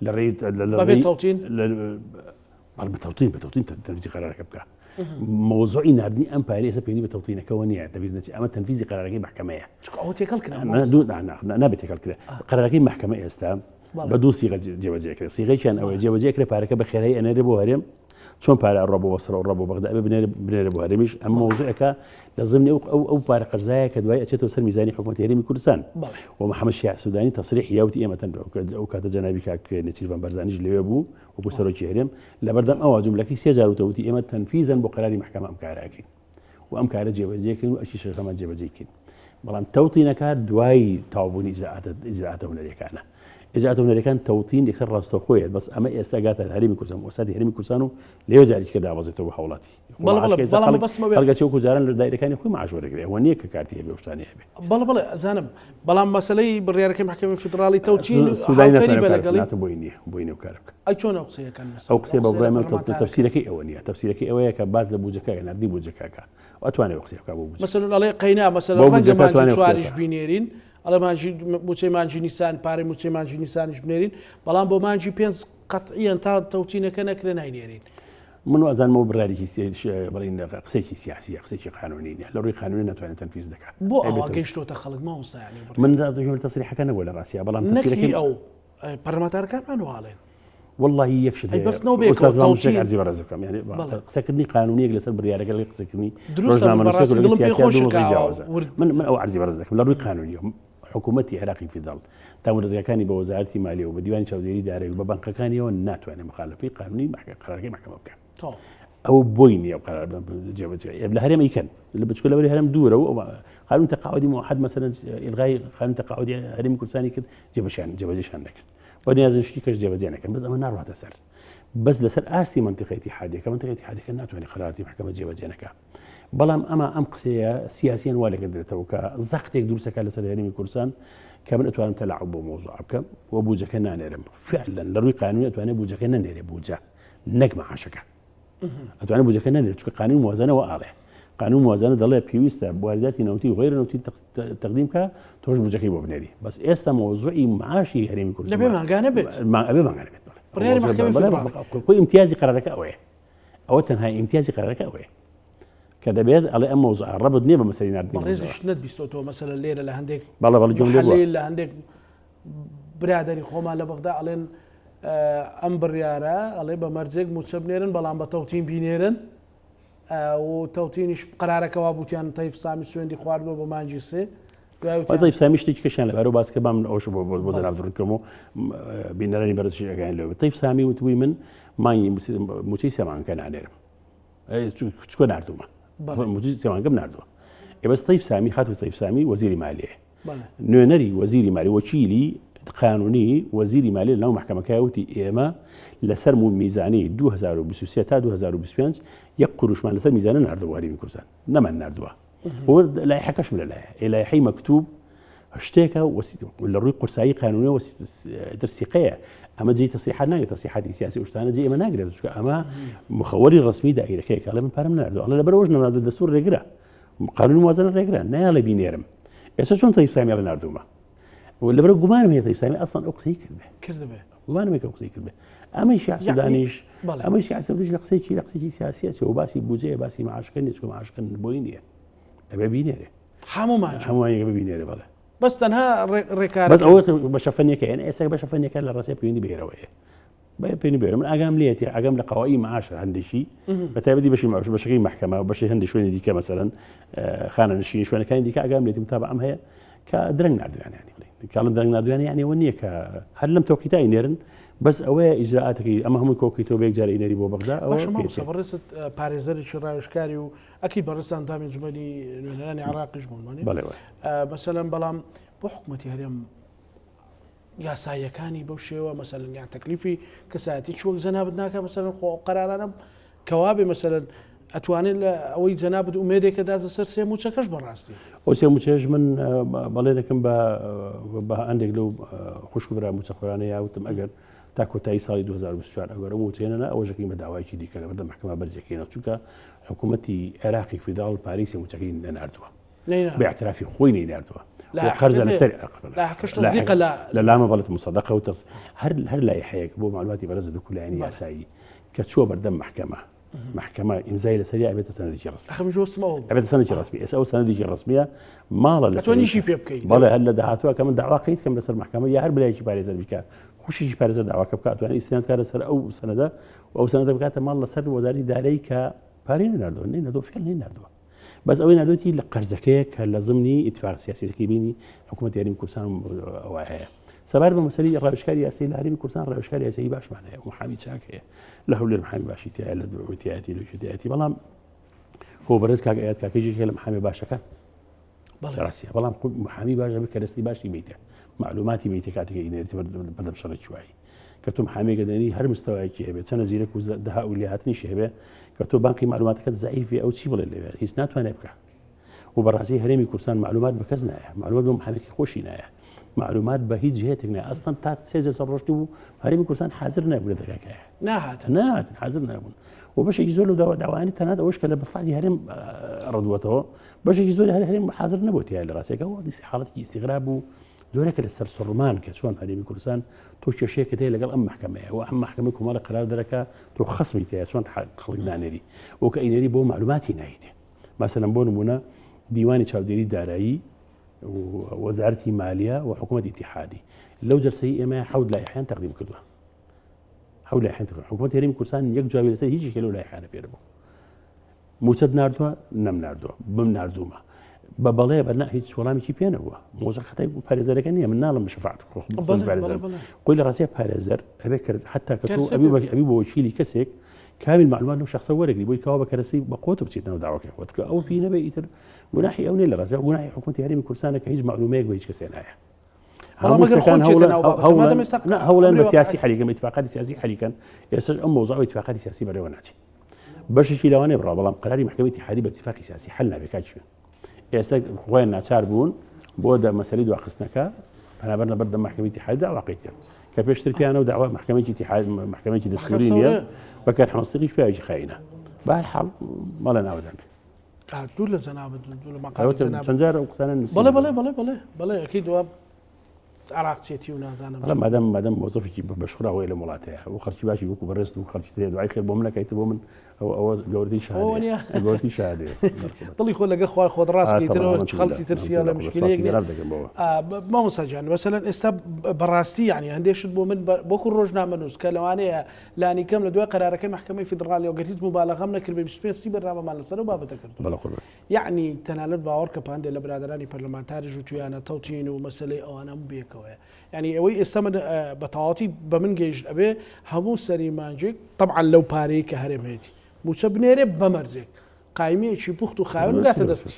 لە ڕێی بەبێ تەوتین بەڵێ بە تەوتین بە تەوتین تەنفیزی قەرارەکە بکە مەوزوعی ناردنی ئەم پارەی ئێستا پەیوەندی بە تەوتینەکەوە نییە دەبیر نەچێ ئەمە تەنفیزی قەرارەکەی محکمەیە چونکە ئەوە تێکەڵ کرا نابێت تێکەڵ کرێ قەرارەکەی محکمە ئێستا بە دوو سیغە جێبەجێ کرێ سیغەیەکیان ئەوەیە جێبەجێ کرێ پارەکە بە خێرایی ئەنێرێ بۆ هەرێم چۆن پارە ئەڕوا بۆ بەسرە و ڕا بۆ بەغدا ئەبێ بنێرێ بنێرێ بۆ هەرێمیش ئەم مەوزوعێکە لە زمنی ئەو ئەو ئەو پارە قەرزایە کە دوای ئەچێتەوە سەر میزانی حکوومەتی هەرێمی کوردستان و محەممەد شیاع سوودانی تەسریح یاوتی ئێمە تەن ئەو کاتە جەنابی کاک نێچیرڤان بەرزانیش لەوێ بوو وەکو سەرۆکی هەرێم لەبەردەم ئەوە جملەکەی سێ جار وتەوتی ئێمە تەنفیزەن بۆ قەراری مەحکەمە ئەم کارە ئەکەین و ئەم کارە جێبەجێ کەین و ئەرکی شەشەمان جێبەجێ کەین بەڵام تەوتینەکە دوای تەواوبوونی ئیجرائاتە هونەریەکانە ئیجرائاتە هونەریەکان تەوتین یەکسەر ڕاستەوخۆیە بەس ئەمە ئێستا گاتە هەرێمی کوردستان وەساتی هەرێمی کوردستان و لەوێ جارێکی کە دابەزێتەوە بۆ هاوڵاتی خەڵک چۆکو جاران لە دایرەکانی خۆی معاش وەرەگرێ ئەوە نییە کە کارتی هەبێ و شتانی هەبێ. بەڵێ بەڵێ ئەزانم بەڵام مەسەلەی بڕیارەکەی مەحکەمەی فیدڕاڵی تەوتین هاوتەریبە لەگەڵی بۆی نییە بۆی نییە ئەو کارە بکە. ئەی چۆن ئەو قسەیە کەن مەسەلەن؟ ئەو قسەیە بە بڕوای من تەفسیرەکەی ئەوە نییە تەفسیرەکەی ئەوەیە کە باس لە بودجەکە ناردنی بودجەکە ئەکا ئەتوانێ ئەو قسەیە بکا بۆ بودجەکە. مەسەلەن ئەڵێ قەینا مەسەلەن ڕەنگە مانگی چواریش بینێرین. ئەڵێ مانگی موچەی مانگی نیسان پارەی موچەی مانگی نیسانیش بنێرین بەڵام بۆ مانگی پێنج قەتعیەن تا تەوتینەکە نەکرێ ناینێرین. من وازانمەوە بڕیارێکی بڵین قسێکی سیاسیە قسێکی قانونی نیە لە ڕووی قانونی ناتوانێت تەنفیز دەکات بۆ ئەوە گەیشتۆتە خەڵک مامۆستا یانی من تەسریحەکە نەبوو لە ڕاستیا بەڵام تەفسیرەکەی ئەو پەرلەمانتارەکانمان واڵێن. واللهی یەک شت هەیە بەس نەو بێ ئوستاز با شتێک عەرزی بەڕێز بکەم یعنی قسەکردنی قانونیەک لەسەر بڕیارەکە لەگەڵ قسەکردنی ڕۆژنامەنووسێک لەگەڵ سیاسیان دوو موزوعی جیاوازە من من ئەو عەرزی بەڕێز دەکەم لە ڕووی قانونیەوە حکوومەتی عێراقی فیدراڵ دامودەزگاکانی بە وەزارەتی مالیە و بە دیوانی چاودێری دارایی و بە بانقەکانیەوە ناتوانێت مخالفەی قانونی مەحکە قەرارەکەی مەحکەمە بکات ئەو بۆی نییە قرار جێبەجێ لە هەرێم ئیکەن لە بچکە لەوەری هەرم دوورە و قانون تەقاعدی موحد مەسەلەن ئیلغای قانون تەقاعدی هەرێمی کوردستانی کرد جێبەشیان جێبەجێشان نەکرد بە نیازن شتی کەش جێبەجێ نەکەن بەس ئەمە ناڕاتە سەر بەس لەسەر ئاستی منطقەی اتحادیەکە منطقەی اتحادیەکە ناتوانێت قەراتی محکمە جێبەجێ نەکا بەڵام ئەمە ئەم قسەیە سیاسیان وا لەگەدرێتەوە کە زەختێک دروستەکە لەسەر هەرێمی کوردستان کە من ئەتوانم تەلاعب بۆ مۆزوع بکەم و بوجەکە نانێرم فعلا لە ڕووی قانونی ئەتوانێت بوجەکە نەنێرێ بوجە نەک معاشەکە ئەتوانێت بوجەکە نەنێرێت چونکە قانون موازنەوە ئاڵێ قانون موازنە دەڵێ پێویستە وارداتی نەوتی و غیرە نەوتی تەقدیم کە تۆش بوجەکەی بۆ بنێری بەس ئێستا مۆزوعی معاشی هەرێمی کوردستان دەبێ مانگانە بێت ئەبێ مانگانە بێت بڕیاری محکمەی فیدراڵی خۆی ئیمتیازی قەرارەکە ئەوەیە ئەوە تەنها ئیمتیازی قەرارەکە ئەوەیە کە دەبێت ئەڵێ ئەم مەوزوعە ڕەبت نییە بە مەسەلەی ناردنی بەڕێزیش نەتبیستۆتەوە مەسەلە لێرە لە هەندێک بەڵێ بەڵێ جۆم لێ بووە لە هەندێک برادەری خۆمان لە بەغدا ئەڵێن ئەم بڕیارە ئەڵێ بە مەرجێک موچە بنێرن بەڵام بە تەوتین بینێرن و تەوتینیش قرارەکە وابووتیان تەیف سامی سوێندی خواردووە بۆ مانگی سێ تەیف سامی شتێکی کەشیان لەبارەوە باس کە با من ئەوش بۆ بۆ جەناب ڕوون و بینەرانی بەرزشی ئەگەیان لێ تەیف سامی وتبووی من مانگی موچەی سێ مانگەکە نانێرم چکۆ ناردوومە موچەی سێ مانگەم ناردووە ئێ بەس تەیف سامی خاتوو تەیف سامی وەزیری مالیە نوێنەری وەزیری مالی وەکیلی قانونی وەزیری مالی لەناو مەحکەمەکە وتی ئێمە لەسەر میزانی 2023 تا 2025 یەک قروشمان لەسەر میزانە ناردووە هەرێمی کوردستان نەمان ناردووە لایحەکەشم لەلایە ئێ لایحەی مەکتوب شتێکە لە ڕووی قورسایی قانونیەوە درسیقەیە ئەمە جێی تەسریحات ناگرێت تەسریحاتی سیاسی و شتانە جێی ئێمە ناگرێت چونکە ئەمە مخەوەری ڕسمی دایرەکەیە کە ئەڵێ من پارەم ناردووە ئەڵێ لەبەرئەوەش نەمناردووە دەستور ڕێگرە قانون موازنە ڕێگرە نایەڵێ بینێرم ئێستا چۆن تەیف سامی ئەڵێ ناردوومە لەبەر گومانم هەیە تەیف سامی ئەسڵەن ئەو قسەی کردبێ کردبێ گومانم هەیە کە ئەو قسەی کردبێ ئەمەی شیع سودانیش ئەمەی شیع سودانیش لە قسەیەکی لە قسەیەکی سیاسیە چێ و باسی بودجەیە باسی معاشەکە نییە چونکە معاشەکە بۆی نییە ئەبێ بینێرێ هەموو هەموو ئەبێ بینێرێ بەڵێ بەس تەنها ڕێکار بەس ئەوە بەشە فەنیەکە یعنی ئێستا بەشە فەنیەکە لە ڕاستیا پەیوەندی بەهێرەوە هەیە پێنی بێرە من ئاگام لێتی ئاگام لە قەوایی معاشە هەندێکی بە تایبەتی بەشی معاش بەشەکەی محکەمە و بەشی هەندێک شوێنی دیکە مەسەرەن خانە نشینی شوێنەکانی دیکە ئاگام لێتی متابعەم هەیە کە درەنگ نردویان ینی بڵێ کاڵم درەنگ نردویان یعنی ئەوە نییە کە هەر لەم تۆقیتای نێرن بەس ئەوەیە ئیجرائاتەکەی ئەمە هەمووی کۆکەیتەوە بە یەکجار ئینەری بۆ بەغدا ئەوە بەڕێزت پارێزەرێکی ڕاوێژکاری و ئەکی بەڕێزتان ئەندامی ئەنجومەنی نوێنەرانی عێراقیش بوون وانیە؟ بەڵێ وایە. مەسەلەن بەڵام بۆ حکوومەتی هەرێم یاساییەکانی بەو شێوە مەسەلەن یان تەکلیفی کەسایەتی چ وەک جەنابت ناکە مەسەلەن خۆ ئەو قەرارانە کەوابێ مەسەلەن ئەتوانێت لە ئەوەی جەنابت ئومێدێکە داتە سەر سێ مووچەکەش بەڕاستی. ئەو سێ مووچەیەش من بەڵێ دەکەم بە بە هەندێک لەو خوشک و برا مووچەخۆرانە یا وتم ئەگەر تا کۆتایی ساڵی 2024 ئەگەر ئەو مووچەیە نەنا ئەوەش دەکەین بە داوایەکی دیکە لە بەردەم مەحکەمە بەرزیەکەینەوە چونکە حکوومەتی عێراقی فیدراڵ پارەی سێ مووچەکەی نەناردووە. بە اعترافی خۆی نەیناردووە قەرزە لەسەر لە لامە بەڵێت مصدقە و تەس هەر هەر لایحەیەک بۆ معلوماتی بەرز دوو لایەنی یاسایی کە چووە بەردەم محکەمە محکەمە ئیمزای لەسەری ئەبێتە سەنەدێکی ڕەسمی ئەبێتە سەنەدێکی ڕەسمی ئێستا ئەو سەنەدێکی ڕەسمیە ماڵە لە چۆنیشی پێ بکەیت بەڵێ هەر لە داهاتووە کە من داوا قەید کەم لەسەر محکەمە یا هەر برایەکی پارێزەر بکە خوشیشی پارێزەر داواکە بکات توانێت ئیستناد کار لەسەر ئەو سەنەدە و ئەو سەنەدە بکاتە ماڵ لەسەر وەزارەتی دارایی کە پارەی نەناردووە نەیناردووە فعل نەیناردووە بەس ئەوەی ناردوێتی لە قەرزەکەیە کە لە زمنی ئیتفاق سیاسیەکەی بینی حکوومەت هەرێمی کوردستان ئەوە هەیە سەبارەت بە مەسەلەی ڕاوێژکاری یاسایی لە هەرێمی کوردستان ڕاوێژکاری یاسایی باشمان هەیە محامی چاک هەیە لە هەولێر محامی باشی تایە لە دوعوتیاتی لە تایەتی بەڵام هۆ بەرز کاک ئەیات کاکەیجێکە لە محامی باشەکان ڕاستە بەڵام محامی باشە بکە دەستی باشی بیتە معلوماتی بیتە کاتێک ئینێرتی بەردەم شەڕێکی وایی کە تۆ محامێکە دەنی هەر مستەوایەکی هەبێت چەنە زیرەک و دەها و لێهاتنیشی هەبێ کە تۆ بانقی معلوماتەکەت زەعیفی ئەو چی بڵێ لەوێ هیچ ناتوانێت بکە و بەڕاستی هەرێمی کوردستان معلومات بە کەس نایە معلومات بۆ محامێکی خۆشی نایە. معلومات بە هیچ جهتێک نە ئەسڵەن تا سێ جەلسە ڕۆشتی بوو هەرێمی کوردستان حاضر نەبوو لە دەرگاکەیە ناهاتن نهاتن حاضر نەبوون و بەشێکی زۆر لەو داوا داوایانی تەنات ئەوەش کە لە مەسڵحەتی هەرێم ڕەدووەتەوە بەشێکی زۆری هەر هەرێم حاضر نەبوو تیا لە ڕاستیەکەەوە دیسی حاڵەتێکی ئیستیغراب و جۆرێکە لە سەرسوڕمان کە چۆن هەرێمی کوردستان تۆ کێشەیەکت هەیە لەگەڵ ئەم محکمەیە و ئەم محکمەی کۆمەڵە قەرار دەرەکە تۆ خەسمی تەیە چۆن خەڵک نانێری و کە ئەینێری بۆ معلوماتی نایتێ مەسەلەن بۆ نمونە دیوانی چاودێری دارایی وەزارەتی مالیە و حکوومەت ئیتیحادی لەو جەلسەی ئێمە حەوت لایحیان تەقدیم کردووە حەوت لایحیان تەقدیم حکوومەت هەرێمی کوردستان یەک جوابی لەسەر هیچ یەکێ لەو لایحانە پێ نەبوو موچەت ناردووە نەم ناردووە بم ناردوومە بە بەڵێ بە نا هیچ وەڵامێکی پێ نەبووە مۆزە خەتای پارێزەرەکە نییە من ناڵم شفاعت پارێزەر خۆی لە ڕاستیە پارێزەر ئەبێ کرد حتا کە تۆ ئەبی ئەبی بۆ وەکیلی کەسێک کامل معلومات لەو شخصە وەرەگری بۆی کەوا بە کەرەسی بە قوت بچیت ناو داواکەی خۆت کە ئەو پی نەبێ ئیتر گوناحی ئەو نیە لە ڕاستیا گوناحی حکوومەتی هەرێمی کوردستانە کە هیچ معلومەیەک بە هیچ کەسێ نایە هەوڵێن بە سیاسی حەریکەم اتفاقاتی سیاسی حەریکەن ئێستا ئەم مۆزع اتفاقاتی سیاسی بەرەوە ناچێت بەشێکی لەوانەیە بڕا بەڵام قراری محکمەی اتحادی بە اتفاقی سیاسی حل نابێت کاکی ئێستا خۆیان ناچار بوون بۆ دە مەسەری دواخستنەکە پەنابەر لەبەر دە محکمەی اتحادی داواقیت کرد کە پێشتر پیانە و داوا محکمەی اتحاد محکمەی دەستوری نییە بەکار حمەستیقیش پیاوێکی خاینە بەهەرحاڵ مەڵێ ناوەدان بێ دوور لە جەنابت دوور لە مەقامی جەنابت چەند جار ئەو قسانە نووسیومە. بەڵێ بەڵێ بەڵێ بەڵێ بەڵێ ئەکید وا عراقچێتی و نازانم بەڵام مادەم مادەم مۆزەفێکی بە بەشخراوەیە لەم وڵاتەیە و خەڵکی باشی وەکو بەڕێزت و خەڵکی ترێ دوعای خێر بۆ من نەکەیت بۆ من ئەوە ئەوە گەورەترین ئەوە شەهادەیە نییە. گەورەترین شەهادەیە دڵی خۆ لەگە خوا خۆت ڕاست آه، کەیترەوە طبعا چ خەڵکی ترسیە لە مشکلەیەک نییە. جەناب دەکەم بەوە آه، مامۆستا گیان مەسەلەن ئێستا بەڕاستی یعنی هەندێک شت بۆ من وەکو ڕۆژنامەنووس کە لەوانەیە لانیکەم لە دوای قەرارەکەی مەحکەمەی فیدڕاڵیەوە گەر هیچ موبالەغەم نەکردبێ 25 سی بەرنامەمان لەسەر ئەو بابەتە کردووە. بەڵێ قوربان. یەعنی تەنانەت باوەڕکە هەندێ لە برادەرانی پەرلەمانتاریش وتویانە تەوتین و مەسەلەی ئەوانە هەموو بەیەکەوەیە. یەعنی ئەوەی ئێستا من بە تەواوەتی بە من گەیشت ئەبێ هەموو سەری مانگێک تەبعەن لەو پارەی کە هەرێم هەیەتی مووچە بنێرێ بە مەرجێک قایمەیەکی پوخت و خاوێن بگاتە دەستی.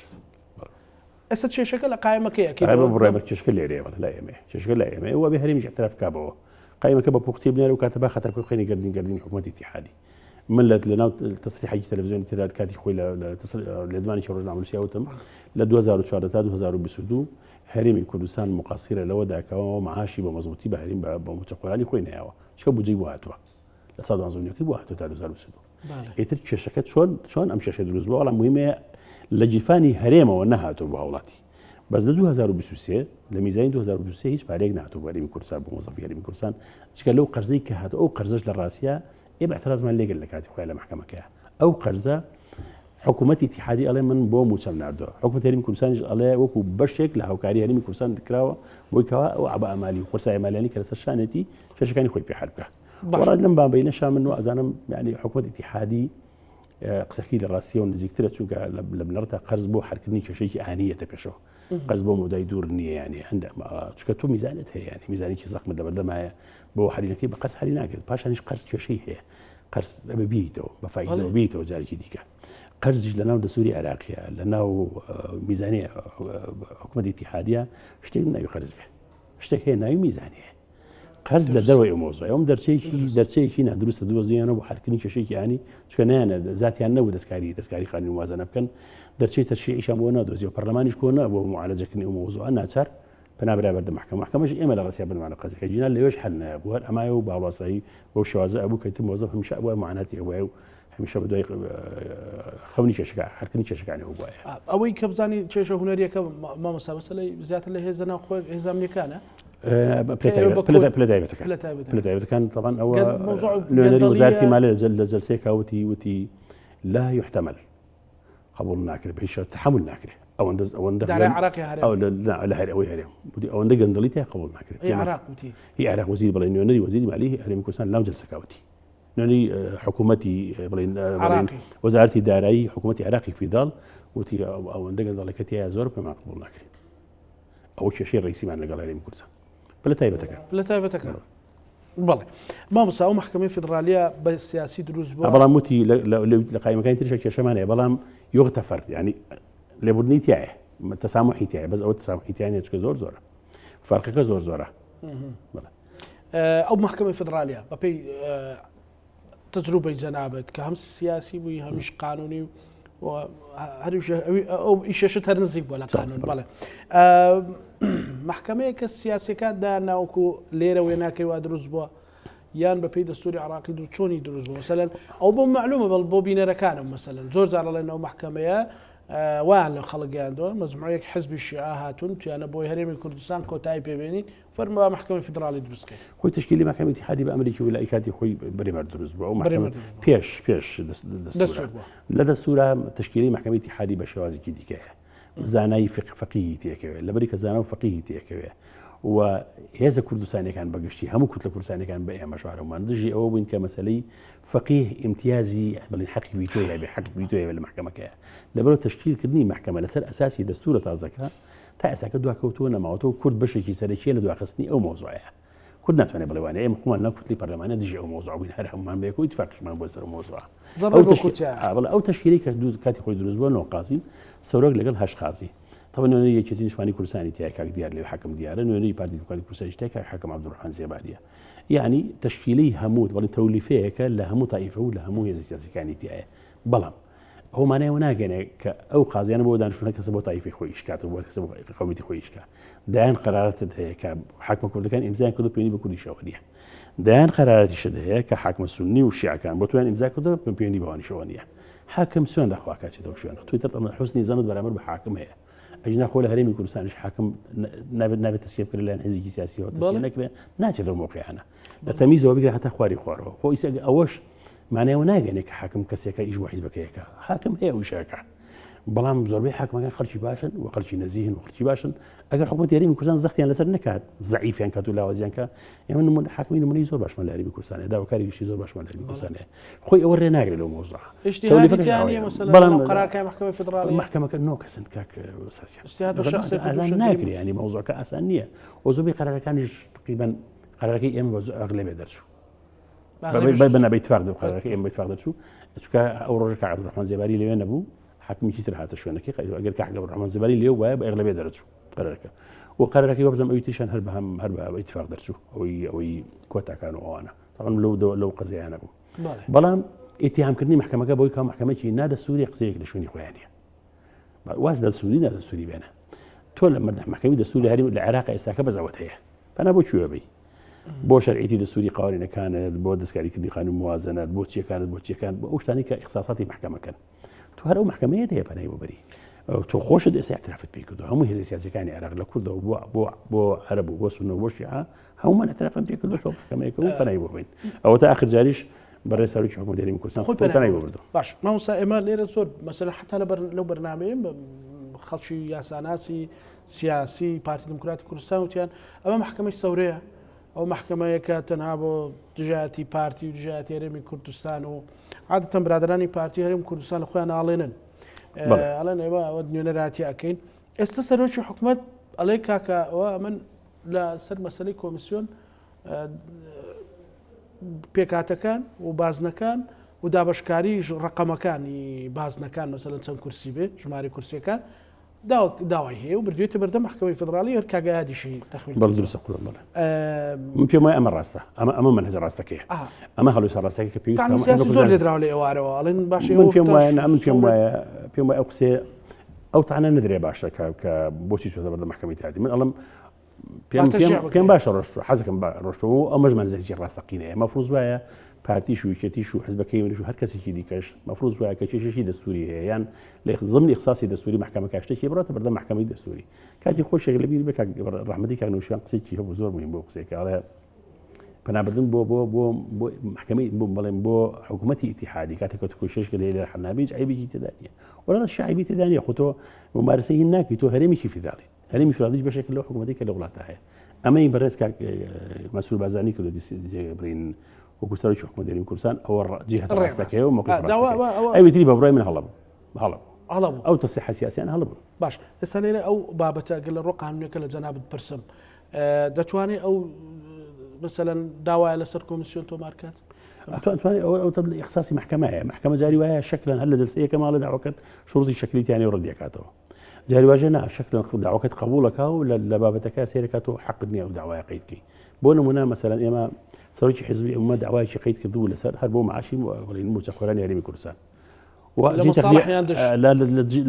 ئێستا کێشەکە لە قایمەکەیە کە ئەوە بڕای بە کێشەکە لێرەیە بەڵێ لای ئێمەیە کێشەکە لای ئێمەیە و ئەبێ هەرێمیش اعتراف بکا بەوە قایمەکە بە پوختی بنێرە و کاتە با خەتەکە بخەینە گەردین گەردینی حکوومەتی ئیتیحادی من لە لەناو تەسریحێکی تەلەڤیزیۆنی تێدا کاتی خۆی لە لێدوانێکی ڕۆژنامەنووسی وتم لە 2014 تا 2022 هەرێمی کوردستان مقصرە لەوەدا کەەوە معاشی بە مەزبوطی بە هەریم بە مووچەخۆرانی خۆی نایەوە چکە بودجەی بۆ هاتووە لە 112 نیوەکەی بۆ هاتووە تا 2022 ئیتر کێشەکە چۆن چۆن ئەم کێشە دروست بووە بەڵام مهمەیە لە گیرفانی هەرێمەوە نەهاتوو بۆ هاوڵاتی بەس لە 2023 لە میزانی 2023 هیچ پارێک نهاتوو بۆ هەرێمی کوردستان بۆ مۆزەفی هەرێمی کوردستان چکە لەو قەرزەی کە هاتو ئەو قەرزەش لە ڕاستە ئێمە اعتراضمان لێگر لە کاتی خۆی لە محکەمەکەیە ئەو قەرزە حکوومەتی ئیتیحادی ئەڵێ من بۆ مووچەم ناردووە حکوومەت هەرێمی کوردستانیش ئەڵێ وەکو بەشێک لە هاوکاری هەرێمی کوردستان کراوە بۆی کەوا ئەو عەبا ئەمالی و قورسای مالیانی کە لەسەر شانێتی کێشەکانی خۆی پێ حل بکە وەڕات لەم بابەینەشا من وازانم یعنی حکومەت ئیتیحادی قسەکەی لە ڕاستیەوە نزیکترە چونکە لە بنەڕەتا قەرز بۆ حەلکردنی کێشەیەکی ئانیەتە پێشەوە قەرز بۆ مەودای دوور نییە ینی هەندێک چونکە تۆ میزانت هەیە ینی میزانێکی زەخمت لەبەردەمایە بۆ حەلینەکەی بە قەرز حەلی ناکرێت پاشانیش قەرز کێشەی هەیە قەرز ئەبێ بیتەوە بە فایدەوە بیتەوە جارێکی دیکە قەرزیش لە ناو دەسووری عێراقیە لە ناو میزانی حکوومەتی ئیتیحادیە شتێک ناوی قەرز بێ شتێک هەیە ناوی میزانیە قەرز لە دەرەوەی ئەو مەوزوعە ئەم دەرچەیەکی دەرچەیەکی نادروستە دۆزیانە بۆ حەلکردنی کێشەیەکی ئانی چونکە نایانە زاتیان نەبوو دەستکاری دەستکاری قانونی موازنە بکەن دەرچەی تەشریعیشان بۆ نادۆزیەوە پەرلەمانیش کۆ نەبوو بۆ معالەجەکردنی ئەو مەوزوعە ناچار پەنا برا بەردە محکەمە محکەمەش ئێمە لە ڕەسیا بنمانە قەزیەکە جینا لەوێش حەل نایە بوو هەر ئەمایە و باڵاسایی بەو شێوازە ئەبوو کە تر مۆزەف هەمیشە ئەبووە معاناتی ئەبوایە و هەمیشە بەدوای خەونی کێشەکە حەلکردنی کێشەکانی ئەو بوایە. ئەوەی کە بزانی کێشە هونەریەکە مامۆستا مەسەلەی زیاتر لە هێزە ناوخۆ هێزە ئەمنیەکانە پلە تایبەتەکان پلە تایبەتەکان طبعا ئەوە نوێنەری وەزارەتی مالە لە جەلسەیەکا وتی وتی لا يحتمل قبول ناکرێت بە هیچ شێوە تحمل ناکرێت ئەوەندە ئەوەندە دارای عراقی هەرێم ئەو لە هەر ئەوەی هەرێم وتی ئەوەندە گەندەڵی تیا قبول ناکرێت هی عراق وتی هی عراق وەزیر بڵێ نوێنەری وەزیری مالی هەرێمی کوردستان لەو جەلسەکە وتی نوێنەری حکوومەتی بڵێن وەزارەتی دارایی حکوومەتی عراقی فیدال وتی ئەوەندە گەندەڵەکە تیا زۆر پێمان قبول ناکرێت ئەوە کێشەی ڕئیسیمان لەگەڵ هەرێمی کوردستان پلە تایبەتەکان پلە تایبەتەکان بەڵێ مامۆستا ئەو محکمەی فیدرالیە بە سیاسی دروست بووە بەڵام وتی لە قایمەکانی ترشە کێشەمان هەیە بەڵام یغتەفەر ینی لێبوردنی تایە تەسامحی تایە بەس ئەوە تەسامحی تایە نیە چونکە زۆر زۆرە فەرقەکە زۆر زۆرە ئەو محکمەی فیدرالیە بەپێی تەجروبەی جەنابت کە هەم سیاسی بووی هەمیش قانونی و ئەو ئیشەشت هەر نزیک بووە لە قانون بەڵێ محکمەیە کە سیاسەکان دا ناوکو لێرە وێناکەی وا دروست بووە یان بە پێی دەستوری عراقی دروست چۆنی دروست بوو مەسەلەن ئەو بۆ معلومە بەڵ بۆ بینەرەکانم مەسەلەن زۆر جار ئەڵێن ئەو محکمەیە وایان لە خەڵک گەیاندووە مەجموعەیەک حزبی شیعە هاتوون تویانە بۆی هەرێمی کوردستان کۆتایی پێبێنین فەرمووە مەحکەمەی فیدراڵی دروست کەین. خۆی تەشکیلی مەحکەمەی ئیتیحادی بە ئەمرێکی وەلائی کاتی خۆی برێمەر دروست بووە. ئەو مەحکەمە پێش پێش دەستوور لە دەستورا تەشکیلی مەحکەمەی ئیتیحادی بە شێوازێکی دیکەیە. زانایی فقه فەقیهی تێکەوێت لەبەری کە زانا و فەقیهی تێکەوێت و هێزە کوردستانەکان بەگشتی هەموو کوتلە کوردستانەکان بە ئێمە شارەمان دژی ئەوە بووین کە مەسلەی فەقیه ئیمتیازی بڵێن حەقی ڤیتۆی هەبێ حەقی ڤیتۆی هەبێ لە مەحکەمەکەیە لەبەرەوە تەشکیلکردنی مەحکەمە لەسەر ئەساسی دەستورە تازەکە تا ئێستاکە دواکەوتووە نەماوەتەوە کورد بەشێکی سەرەکیە لە دواخستنی ئەو مەوزوعەیە کورد ناتوانێت بڵێ وانە ئێمە خۆمان لەناو کوتلی پەرلەمانە دژی ئەو مەوزوع بووین هەر هەموومان بەیەکەوە ئیتفاقیشمان بۆ سەر ئەو مەوزوعە زەڕە بۆ کورد بەڵێ ئەو تەشکیلەی کە دوو کاتی خۆی دروست بووە نۆ قازین سەرۆک لەگەڵ هەشت قازی طبعا نوێنەری یەکێتی نیشتمانی کوردستانی تایە کاک دیار لێو حاکم دیارە نوێنەری پارتی دیموکراتی کوردستانیش تایە کاک حاکم عەبدولڕەحمان زێباریە یعنی تەشکیلەی هەموو بەڵێ تەولیفەیەکە لە هەموو تائیفە و لە هەموو هێزە سیاسیەکانی تایە بەڵام ئەوە مانای ئەوە ناگەنێ کە ئەو قازیانە بۆ دانیشتوون هەر کەسە بۆ تایفەی خۆی ئیش کات و بۆ کەسە بۆ قەومیەتی خۆی ئیش کا دایان قەرارەتت هەیە کە حاکمە کوردەکان ئیمزایان کردو پەیوەندی بە کوردیشەوە نییە دایان قەرارەتیشت هەیە کە حاکمە سوننی و شیعەکان بۆ تۆیان ئیمزا کردو پەیوەندی بەوانیشەوە نییە حاکم سوێن لە خوا کاچێتەوە شوێن تۆی تر ئەمە حوسنی زەنت بەرامبەر بە حاکم هەیە ئەجنا خۆ لە هەرێمی کوردستانیش حاکم نابێت نابێت تەسکیە بکرێت لەلایەن حیزێکی سیاسیەوە تەسکیە نەکرێت ناچێتەوە مەوقعانە لە تەمیزەوە بگرە هەتا خواری خوارەوە خۆ ئیسە ئەوەش مانای ئەوە ناگەێنێ کە حاکم کەسێکە ئیش بۆ حیزبەکەیەکە حاکم هەیە ئەو ئیشەکە بەڵام زۆربەی حاکمەکان خەڵکی باشن و خەڵکی نەزیهن و خەڵکی باشن ئەگەر حکوومەت هەرێمی کوردستان زەختیان لەسەر نکات زەعیفیان کات و لاوازیان کە ئێمە نمونە حاکمی نمونەی زۆر باشمان لە هەرێمی کوردستان هەیە داواکاری گشتی زۆر باشمان لە هەرێمی کوردستان هەیە خۆی ئەوە ڕێ ناگرێت لەو مەوزوعە اجتهادی تیا نییە مەسەلەن بەڵام قەرارەکانی مەحکەمەی فیدراڵی مەحکەمەکە نۆ کەسن کاک ساسیان اجتهاد بە شخصێک و دوو ئاسان ناکرێ ینی مەوزوعەکە ئاسان نییە و زۆربەی قەرارەکانیش تقریبا قەرارەکەی ئێمە بە ئەغلەبێ دەرچوو بە ئیتفاق دەو قەرارەکەی ئێمە ئیتفاق دەرچوو چونکە ئەو ڕۆژە کاک عەبدولڕەحمان زێباری لەوێ نەبوو حاکمێکی تر هاتە شوێنەکەی ئەگەر کاک عەبدولڕەحمان زێباری لێو وایە بە ئەغلەبێ دەرچوو قەرارەکە و قەرارەکەی وابزانم ئەوی تریشان هەر بە هەم هەر بە ئیتفاق دەرچوو ئەوەی ئەوەی کۆتاکان و ئەوانە طبعا لەو لەو قەزیانە بوو بەڵام ئیتیهامکردنی محکمەکە بۆی کە محکمەکی نادەستوری قسەیەک لە شوێنی خۆیان نیە واز لە سووری نادەستوری بێنە تۆ لە مردە محکمەی دەستوری هەریم لە عێراق ئێستاکە بەزەوەت هەیە پەنا بۆ کوێ بی بۆ شەرعیتی دەستوری قوانینەکانت بۆ دەستکاریکردنی قانون موازنەت بۆ چیەکانت بۆ چیەکان بۆ ئەو شتانی کە ئیخساساتی محکمەکەن تۆ هەر ئەو محکمەیە هەیە پەنای بۆ بەری تۆ خۆشت ئێستا اعترافت پێ کردو هەموو هێزە سیاسەکانی عێراق لە کوردەوە بۆ بۆ بۆ عەرەب و بۆ سوننە و بۆ شیعە هەموومان اعترافان پێ کردو کە محکمەیەکە و پەنای بۆ بین ئەوە تا آخر جاریش بەڕێز سەرۆکی حکوومەتی هەرێمی کوردستان خۆی پەنای بۆ بردو باش مامۆستا ئێمە لێرە زۆر مەسەلەن حتا لەبەر لەو بەرنامەیە خەڵکی یاساناسی سیاسی پارتی دیموکراتی کوردستان وتیان ئەمە مەحکەمەی سەورەیە ئەو مەحکەمەیەکە تەنها بۆ دژایەتی پارتی و دژایەتی هەرێمی کوردستان و عادەتەن برادرانی پارتی هەرێم کوردستان لە خۆیان ئاڵێنن ئەڵێن ئێمە ئەوە نوێنەراتی ئەەکەین ئێستا سەرۆکی حکومەت ئەڵێ کاکە ئەوە من لە سەر مەسلەی کۆمیسیۆن پێکاتەکان و بازنەکان و دابشکاری ڕقەمەکانی بازنەکان مەسەلەن چەند کورسی بێ ژمارە کورسیەکان داوای هەیە و بردوێتە بەردەم مەحکەمەی فیدراڵی هەر کاک ئەیادیشی تەخوین بەڵێ دروستە قوربان بەڵێ من پێم وایە ئەمە ڕاستە ئەمە ئەمە مەنهەجە ڕاستەکەیە ئەمە هەڵوێستە ڕاستەکە کە پێویستە تانە سیاسی زۆر لێدراوە لە ئێوارەوە ئەڵێن باشە من پێم وایە نا من پێم وایە پێم وایە ئەو قسەیە ئەو تانە نەدرێ باشە کە کە بۆچی چۆتە بەردەم مەحکەمەی تادی من ئەڵم پێم پێم باشە ڕۆشتوە حەزەکەم بە ڕۆشتەوە و ئەمەش مەنزەرێکی ڕاستەقینەیە مەفروز وایە پارتیش و یەکێتیش و حزبەکەی منیش و هەر کەسێکی دیکەش مەفروز وایە کە کێشێکی دەستوری هەیە یان لە زمنی اختصاصی دەستوری محکمەکە شتێکی بڕاتە بەردەم محکمەی دەستوری کاتی خۆشێک لەبیر بێ کاک ڕەحمەتی کاک نەوشیروان قسەیەکی هەبوو زۆر مهم بۆ قسەیەکە ئەڵێ پەنابردن بۆ بۆ بۆ بۆ محکمەی بۆ بڵێن بۆ حکوومەتی ئیتیحادی کاتێک کە تو کۆشش کە لێ حەنابی هیچ عیبێکی تێدا نییە وەڵا شعیبی تێدا نییە خۆ تۆ ممارسەی هین ناکەی تۆ هەرێمێکی فیدراڵیت هەرێمی فیدراڵیش بەشێکە لەو حکوومەتەی کە لە وڵاتە هەیە ئەمەی بەڕێز کاک مەسرور بارزانی کردو برین وەکو سەرۆکی حکوومەت هەرێمی کوردستان ئەوە جهة ڕاستەکەی و موقف ئەوی تری بە بڕای من هەڵە بوو هەڵە بوو هەڵە بوو ئەو تەسریحە سیاسیان هەڵە بوو باش ئێستا لێرە ئەو بابەتە گەر لە ڕۆ قانونەکە لە جەنابت پرسم دەتوانێت ئەو مثلەن داوایە لەسەر کۆمیسیۆن تۆمار کات ئەتوانێت ئەوە ئەو تەبل ئیخساسی محکمەیە محکمە جاری وایە شکلەن هەر لە جلسەیەکە ماڵە داواکەت شروطی شکلی تیانێ و ڕەدیەکاتەوە جاری واژە نا شکلەن خو داواکەت قبوڵەکا و لە بابەتەکە سێرەکات و حەقت نییە ئەو داوایە قەید کەی بۆ نمونە مەسەلەن ئێمە سەرۆکی حزبی ئەمە داوایەکی قەید کردبوو لەسەر هەر بۆ معاشی بڵێن مووچەخۆرانی هەرێمی کوردستان.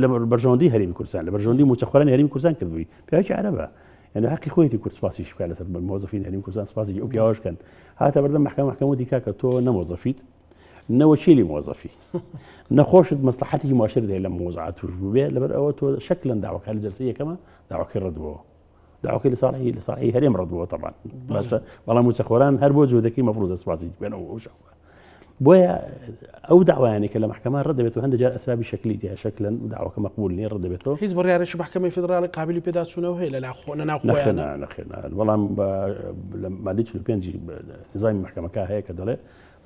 لە بەرژەوەندی هەرێمی کوردستان لە بەرژەوەندی موچەخۆرانی هەرێمی کوردستان کردووی پیاوێکی عەرەبە یعنی حەقی خۆیەتی کورد سپاسیش بکات لەسەر مۆزەفین هەرێمی کوردستان سپاسی ئەو پیاوەش کەن هاتە بەردەم محکمە محکمە وتی کاکە تۆ نەمۆزەفیت نەوەکیلی مۆزەفی نەخۆشت مەسلحەتی ماشر هەیە لە مۆزعات توش بووبێ لەبەر ئەوە تۆ شکلەن داواکە لە جەلسەی یەکەمە داواکەی ڕەت بووەوە داواکەی لە ساڵی لە ساڵی هەرێم ڕەت بووە تەبان باشە بەڵام موچەخۆران هەر بۆ جۆدەکەی مەفروزە سپاسی بێنەوە ئەو شخصە بۆیە ئەو داوایانەی کە لە محکمە ڕەت دەبێت و هەندێک جار ئەسبابی شکلی تیا شکلەن داواکە مەقبول نییە ڕەت دەبێتەوە هیچ بڕیارێکی محکمەی فیدراڵی قابلی پێداچوونەوە هەیە لە خۆ لە ناو خۆیان نەخێر بەڵام لە مادەی 45 نظامی محکمەکە هەیە کە دەڵێ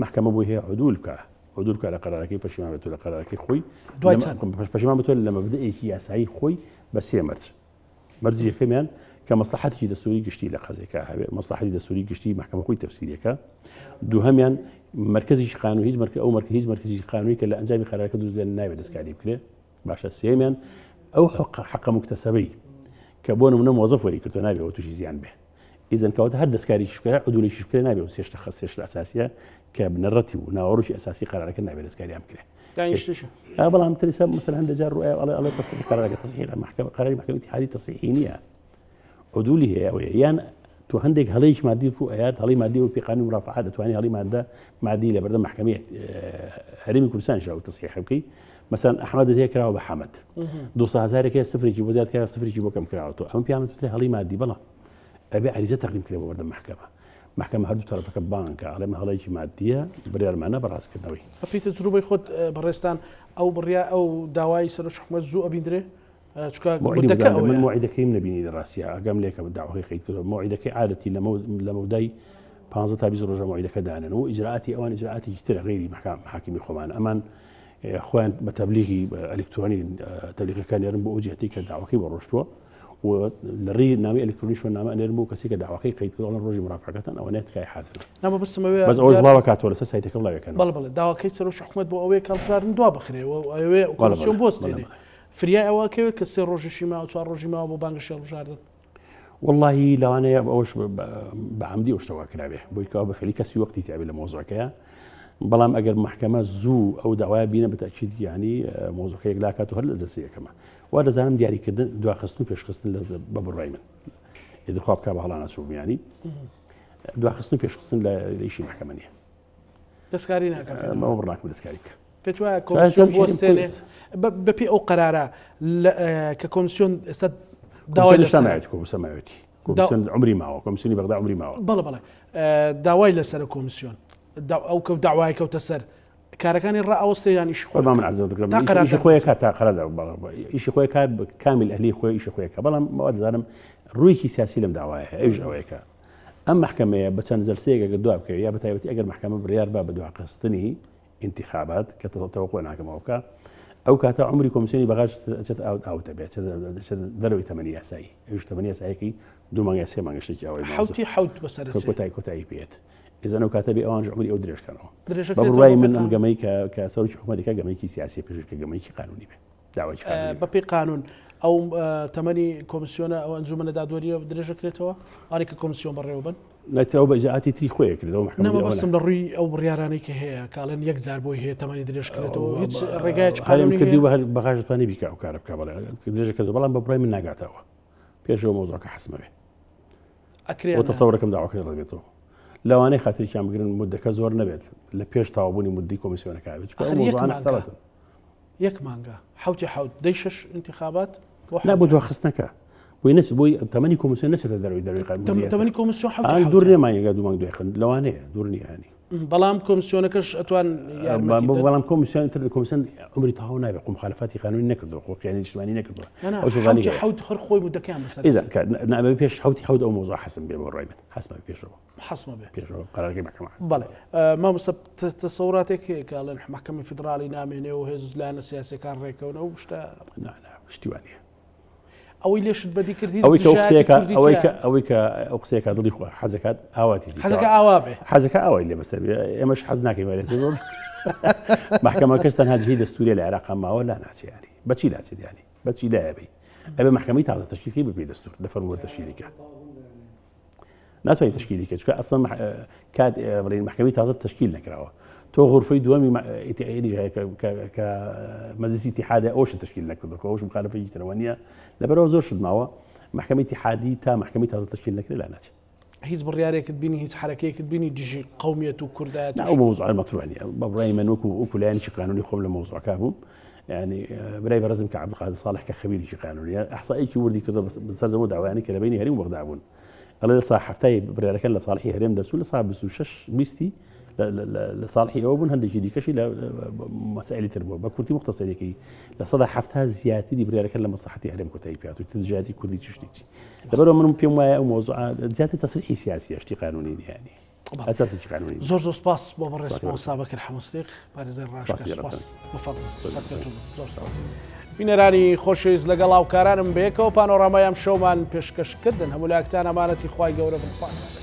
محکمە بۆی هەیە عدول بکە عدول بکە لە قەرارەکەی پەشیمان بێت لە قەرارەکەی خۆی دوای چەند پەشیمان بێت لە مەبدەئێکی یاسایی خۆی بە سێ مەرج مەرجی یەکەمیان کە مەسڵەحەتێکی دەستوری گشتی لە قەزیەکە هەبێ، مەسڵەحەتی دەستوری گشتی مەحکەمە خۆی تەفسیرەکە. دووهەمیان مەرکەزێکی قانونی هیچ مەرکە ئەو مەرکە هیچ مەرکەزێکی قانونی کە لە ئەنجامی قەرارەکە دروست بێت نابێت دەستکاری بکرێ. باشە سێمیان ئەو حق حەقە موکتەسەبەی کە بۆ نمونە مۆزەف وەری کردووە نابێت ئەوە تووشی زیان بێ. ئیزن کەواتە هەر دەستکاریش بکرێ عدولێکیش بکرێ نابێت ئەو سێ شتە خە سێ شتە ئەساسیە کە بنەڕەتی و ناوەڕۆکی ئەساسی قەرارەکە نابێت دەستکاریان بکرێ. دانیشتیش بەڵام ترسە مثلا هەندێک جار ڕوئە ئەڵێ ئەڵێ تصحیح قەرارەکە تصحیح لە محکمە قەراری محکمە اتحادی تصحیحی نییە عدولی هەیە ئەوەیە یان تۆ هەندێک هەڵەیەکی مادی ڕوو ئەیات هەڵی مادی و پێقانی مرافعات دەتوانانی هەڵی مادە مادی لە بەردەم محکمەی هەرێمی کوردستان شاو تصحیح بکەی مثلا ئەحمەدت هەیە کراوە بە حەمەد 200 هزارێک هەیە سفرێکی بۆ زیاد کراوە سفرێکی بۆ کەم کراوە تۆ ئەمە پیامەت بترێ هەڵی مادی بەڵام ئەبێ عریزە تەقدیم کرێ بۆ بەردەم محکمە مەحکەمە هەردوو تەرەفەکە بانگ کە ئەڵێ هەڵەیەکی مادیە بڕیارمانە بە ڕاستکردنەوەی. بەپێی تەجروبەی خۆت بەڕێزتان ئەو بڕیا ئەو داوای سەرۆکی حکومەت زوو ئەبیندرێ؟ چونکە مودەکە ئەوەیە. من مۆعیدەکەیم نەبینی لە ڕاستیا ئاگام لێ کە داواکەی قەید کردووە مۆعیدەکەی عادەتی لە مەودای 15 تا 20 ڕۆژە مۆعیدەکە دانێن و ئیجرائاتی ئەوان ئیجرائاتێکی ترە غەیری محاکمی خۆمان ئەمان خۆیان بە تەبلیغی ئەلکترۆنی تەبلیغەکان نێرن بۆ ئەو جهتی کە داواکەی بۆ ڕۆشتووە و لە ڕێی نامەی ئەلکترۆنیشەوە نامە ئەنێرن بۆ کەسی کە داواکەی قەید کردووە ئەڵێن ڕۆژی مرافعەکەتان ئەوەنەیە تکایە حازر بن. نا مەبەستم ئەوەیە بەس ئەوەش بڵاوە کاتەوە لەسەر سایتەکە بڵاوی کەنەوە. بەڵێ بەڵێ داواکەی سەرۆکی حکومەت بۆ ئەوەیە کە هەڵبژاردن دوا بخرێ و ئەیەوێ کۆمسیۆن بوەستێنێ. فریای ئەوە ئەکەوێت کە سێ ڕۆژیشی ماوە چوار ڕۆژی ماوە بۆ بانگەشەی هەڵبژاردن؟ وەڵاهی لەوانەیە ئەوەش بە عەمدی ئەو شتە وا کرابێ بۆی کەوا بە فعلی کەسبی وەقتی تیابێ لە مەوزوعەکەیە بەڵام ئەگەر مەحکەمە زوو ئەو داوایە بینە بە تەئکید یانی مەوزوعەکە یەکلا کات و هەر لە جەلسەی یەکەمە وا دەزانم دیاریکردن دواخستن و پێشخستن لە بە بڕوای من ئیدی خوا بکا بە هەڵا نەچووم ینی دواخستن و پێشخستن لە ئیشی محکەمە نییە دەستکاری ناکە ئەوە بڕناکەم دەستکاری بکە پێت وایە کۆمسیۆن بوەستێنێ بەپێی ئەو قەرارە کە کۆمسیۆن ئێستا داوای لە کۆمسەماوێتی کۆمسیۆن عمری ماوە کۆمسیۆنی بەغدا عمری ماوە بەڵێ بەڵێ داوای لەسەر کۆمسیۆن ئەو کەوت داوای کەوتە سەر کارەکانی ڕائەوەستێ یان ئیشی خۆی بەڵام عەرز دەکەم تا قەرار ئیشی خۆی کات تا قەرار ئیشی خۆی کات کامل ئەهلی خۆی ئیشی خۆی کە بەڵام وا دەزانم ڕوویەکی سیاسی لەم داوایە هەیە ئەویش ئەوەیە کە ئەم مەحکەمەیە بە چەند جەلسەیەک ئەگەر دوا بکەوێت یا بە تایبەتی ئەگەر مەحکەمە بڕیار با بە دواخستنی ئینتیخابات کە تەوەقع ناکەم ئەوە بکا ئەو کاتە عمری کۆمیسیۆنی بەغاش ئەچێت ئاوت ئاوتە بێت دەرەوەی تەمەنی یاسایی ئەویش تەمەنی یاساییەکەی دوو مانگ یا سێ مانگ شتێکی ئاوای حوتی حوت بەسەر کۆتایی کۆتایی پێێت ئیزن ئەو کاتە بێ ئەوانش عمری ئەو درێژکەنەوە بە بڕوای من ئەم گەمەی کە کە سەرۆکی حکوومەتەکە گەمەیەکی سیاسی پێش کە گەمەیەکی قانونی بێ داوای بەپێی قانون ئەو تەمەنی کۆمسیۆنە ئەو ئەنجومەنە دادوەریە درێژەکرێتەوە ئەوانەی کە کۆمسیۆن بەڕێوە بن نەتەوە بە ئیجراعاتی تری خۆی کردەوە نا مەبەستم لە ڕووی ئەو بڕیارانەی کە هەیە کاڵێن یەک جار بۆی هەیە تەمەنی درێژ کرێتەوە هیچ ڕێگایەکی قانونی کردی و هەر بەغاش دەتوانێت بیکا ئەو کارە بکا بەڵێ درێژە کردەوە بەڵام بە بڕای من ناگاتەوە پێشەوە مەوزوعەکە حەسمەوێ ئەکرێ بۆ تەسەورەکەم داواکەش ڕەت بێتەوە لەوانەیە خاتریکیان بگرن مدەکە زۆر نەبێت لە پێش تەواوبوونی مدەی کۆمیسیۆنەکە بێت چونکە ئەو ئەخر یەک مەوزوعانە مانگە حساباتن یەک مانگە حوتی حوت دەی شەش انتخابات بۆ نا بۆ دواخستنەکە بۆی نەچ بۆی تەمەنی کۆمیسیۆن نەچێتە دەرەوەی دەرەوەی قانون تەمەنی کۆمیسیۆن حوتی ئان دوور نییە مانگێک دوو مانگ دوای خن لەوانەیە دوور نییە هەنی بەڵام کۆمیسیۆنەکەش ئەتوان یارمەتی بدەن. بەڵام کۆمیسیۆن تر کۆمیسیۆن عمری تەواو نابێ خۆ مخالفاتی قانونی نەکردووە خۆ خیانەتی نیشتمانی نەکردووە ئەو شغالی حوتی حوت هەر خۆی مدەکەیان بەسەر ئیزا کە نابێ پێش حوتی حوت ئەو مۆزوع حەسم بێ بۆ ڕای من حەسمە پێشەوە حەسمە بێ پێشەوە قەرارەکەی مەحکەمە حەسم بەڵێ مامۆستا تەسەوراتێک هەیە کە ئەڵێن مەحکەمەی فیدراڵی نامێنێ و هێز لایەنە سیاسیەکان ڕێکەون ئەو شتە نا نا شتی وا نییە ئەوەی لێشت بەدی کرد هیچ ئەوەی کە ئەو دژایەتی قسەیەکە کوردی ئەوەی تیا کە ئەوەی کە ئەو قسەیەکە دڵی خۆ حەزەکات ئاواتی دی حەزەکە ئاوا بێ حەزەکە ئاوای لێ بەسەر بێ ئێمەش حەز ناکەین وای لێ بێ. مەحکەمەکەش تەنها جێی دەستوریە لە عێراق ماوە لا ناچێ یانی بەچی لاچێت یانی بەچی لایە بی ئەبێ مەحکەمەی تازە تەشکیلکەی بەپێی دەستور لە فەرمووە تەشکیلیکە ناتوانین تشکیلی کە چکە ئەسڵ کات بڵین محکەمی تازە تشکیل نەکراوە تۆ غورفەی دووەمی ئیتیعیلیش هەیە کە مەجلسی ئیتیحادە ئەوش تشکیل نەکردو کە ئەوش مخالفەی ترەوە نییە لەبەرەوە زۆر شت ماوە محکمەی ئیتیحادی تا محکمەی تازە تشکیل نەکرێت لا ناچێت. هیچ بڕیارێکت بینی هیچ حرەکەیەکت بینی دژی قومیەت و کوردایەت؟ ئەو مەوزوع مەطروح نییە بە بڕای من وەکو وەکو لایەنێکی قانونی خۆم لە مەوزوعەکە بووم یعنی برای بەڕێزم کە عەبدولقادر ساڵح کە خەبیرێکی قانونیە ئەحسائێکی وردی کردو بەسەر داوایانی کە لە بینی هەرێم و بەغدا بوون ئەڵێ لە سا حەفتای بڕیارەکان لە ساڵحی هەرێم دەرچوو لە سا 26 بیستی لە ساڵحی ئەوە بوون هەندێکی دیکەشی لە مەسائلی تر بووە بە کورتی مختصەرەکەی 70% زیاتری بڕیارەکە لە مەسلحەتی هەرێم کۆتایی پێ هاتوو تر دژایەتی کوردی چ شتێکی لەبەرەوە من پێم وایە ئەو مەوزوعە زیاتر تەسریحی سیاسیە شتی قانونی نییە یعنی ئەساسێکی قانونی زۆر زۆر سپاس بۆ بەڕێز مامۆستا بەکر حەمەسدیق پارێزەر ڕاشکە سپاس بەفەضل سەرکەوتوو بن زۆر سپاس. بینەرانی خۆشەویست لەگەڵ هاوکارانم بەیەکەوە پانۆرامای ئەم شەومان پێشکەش کردن هەموو لایەکتان ئەمانەتی خوای گەورە بن خواتان.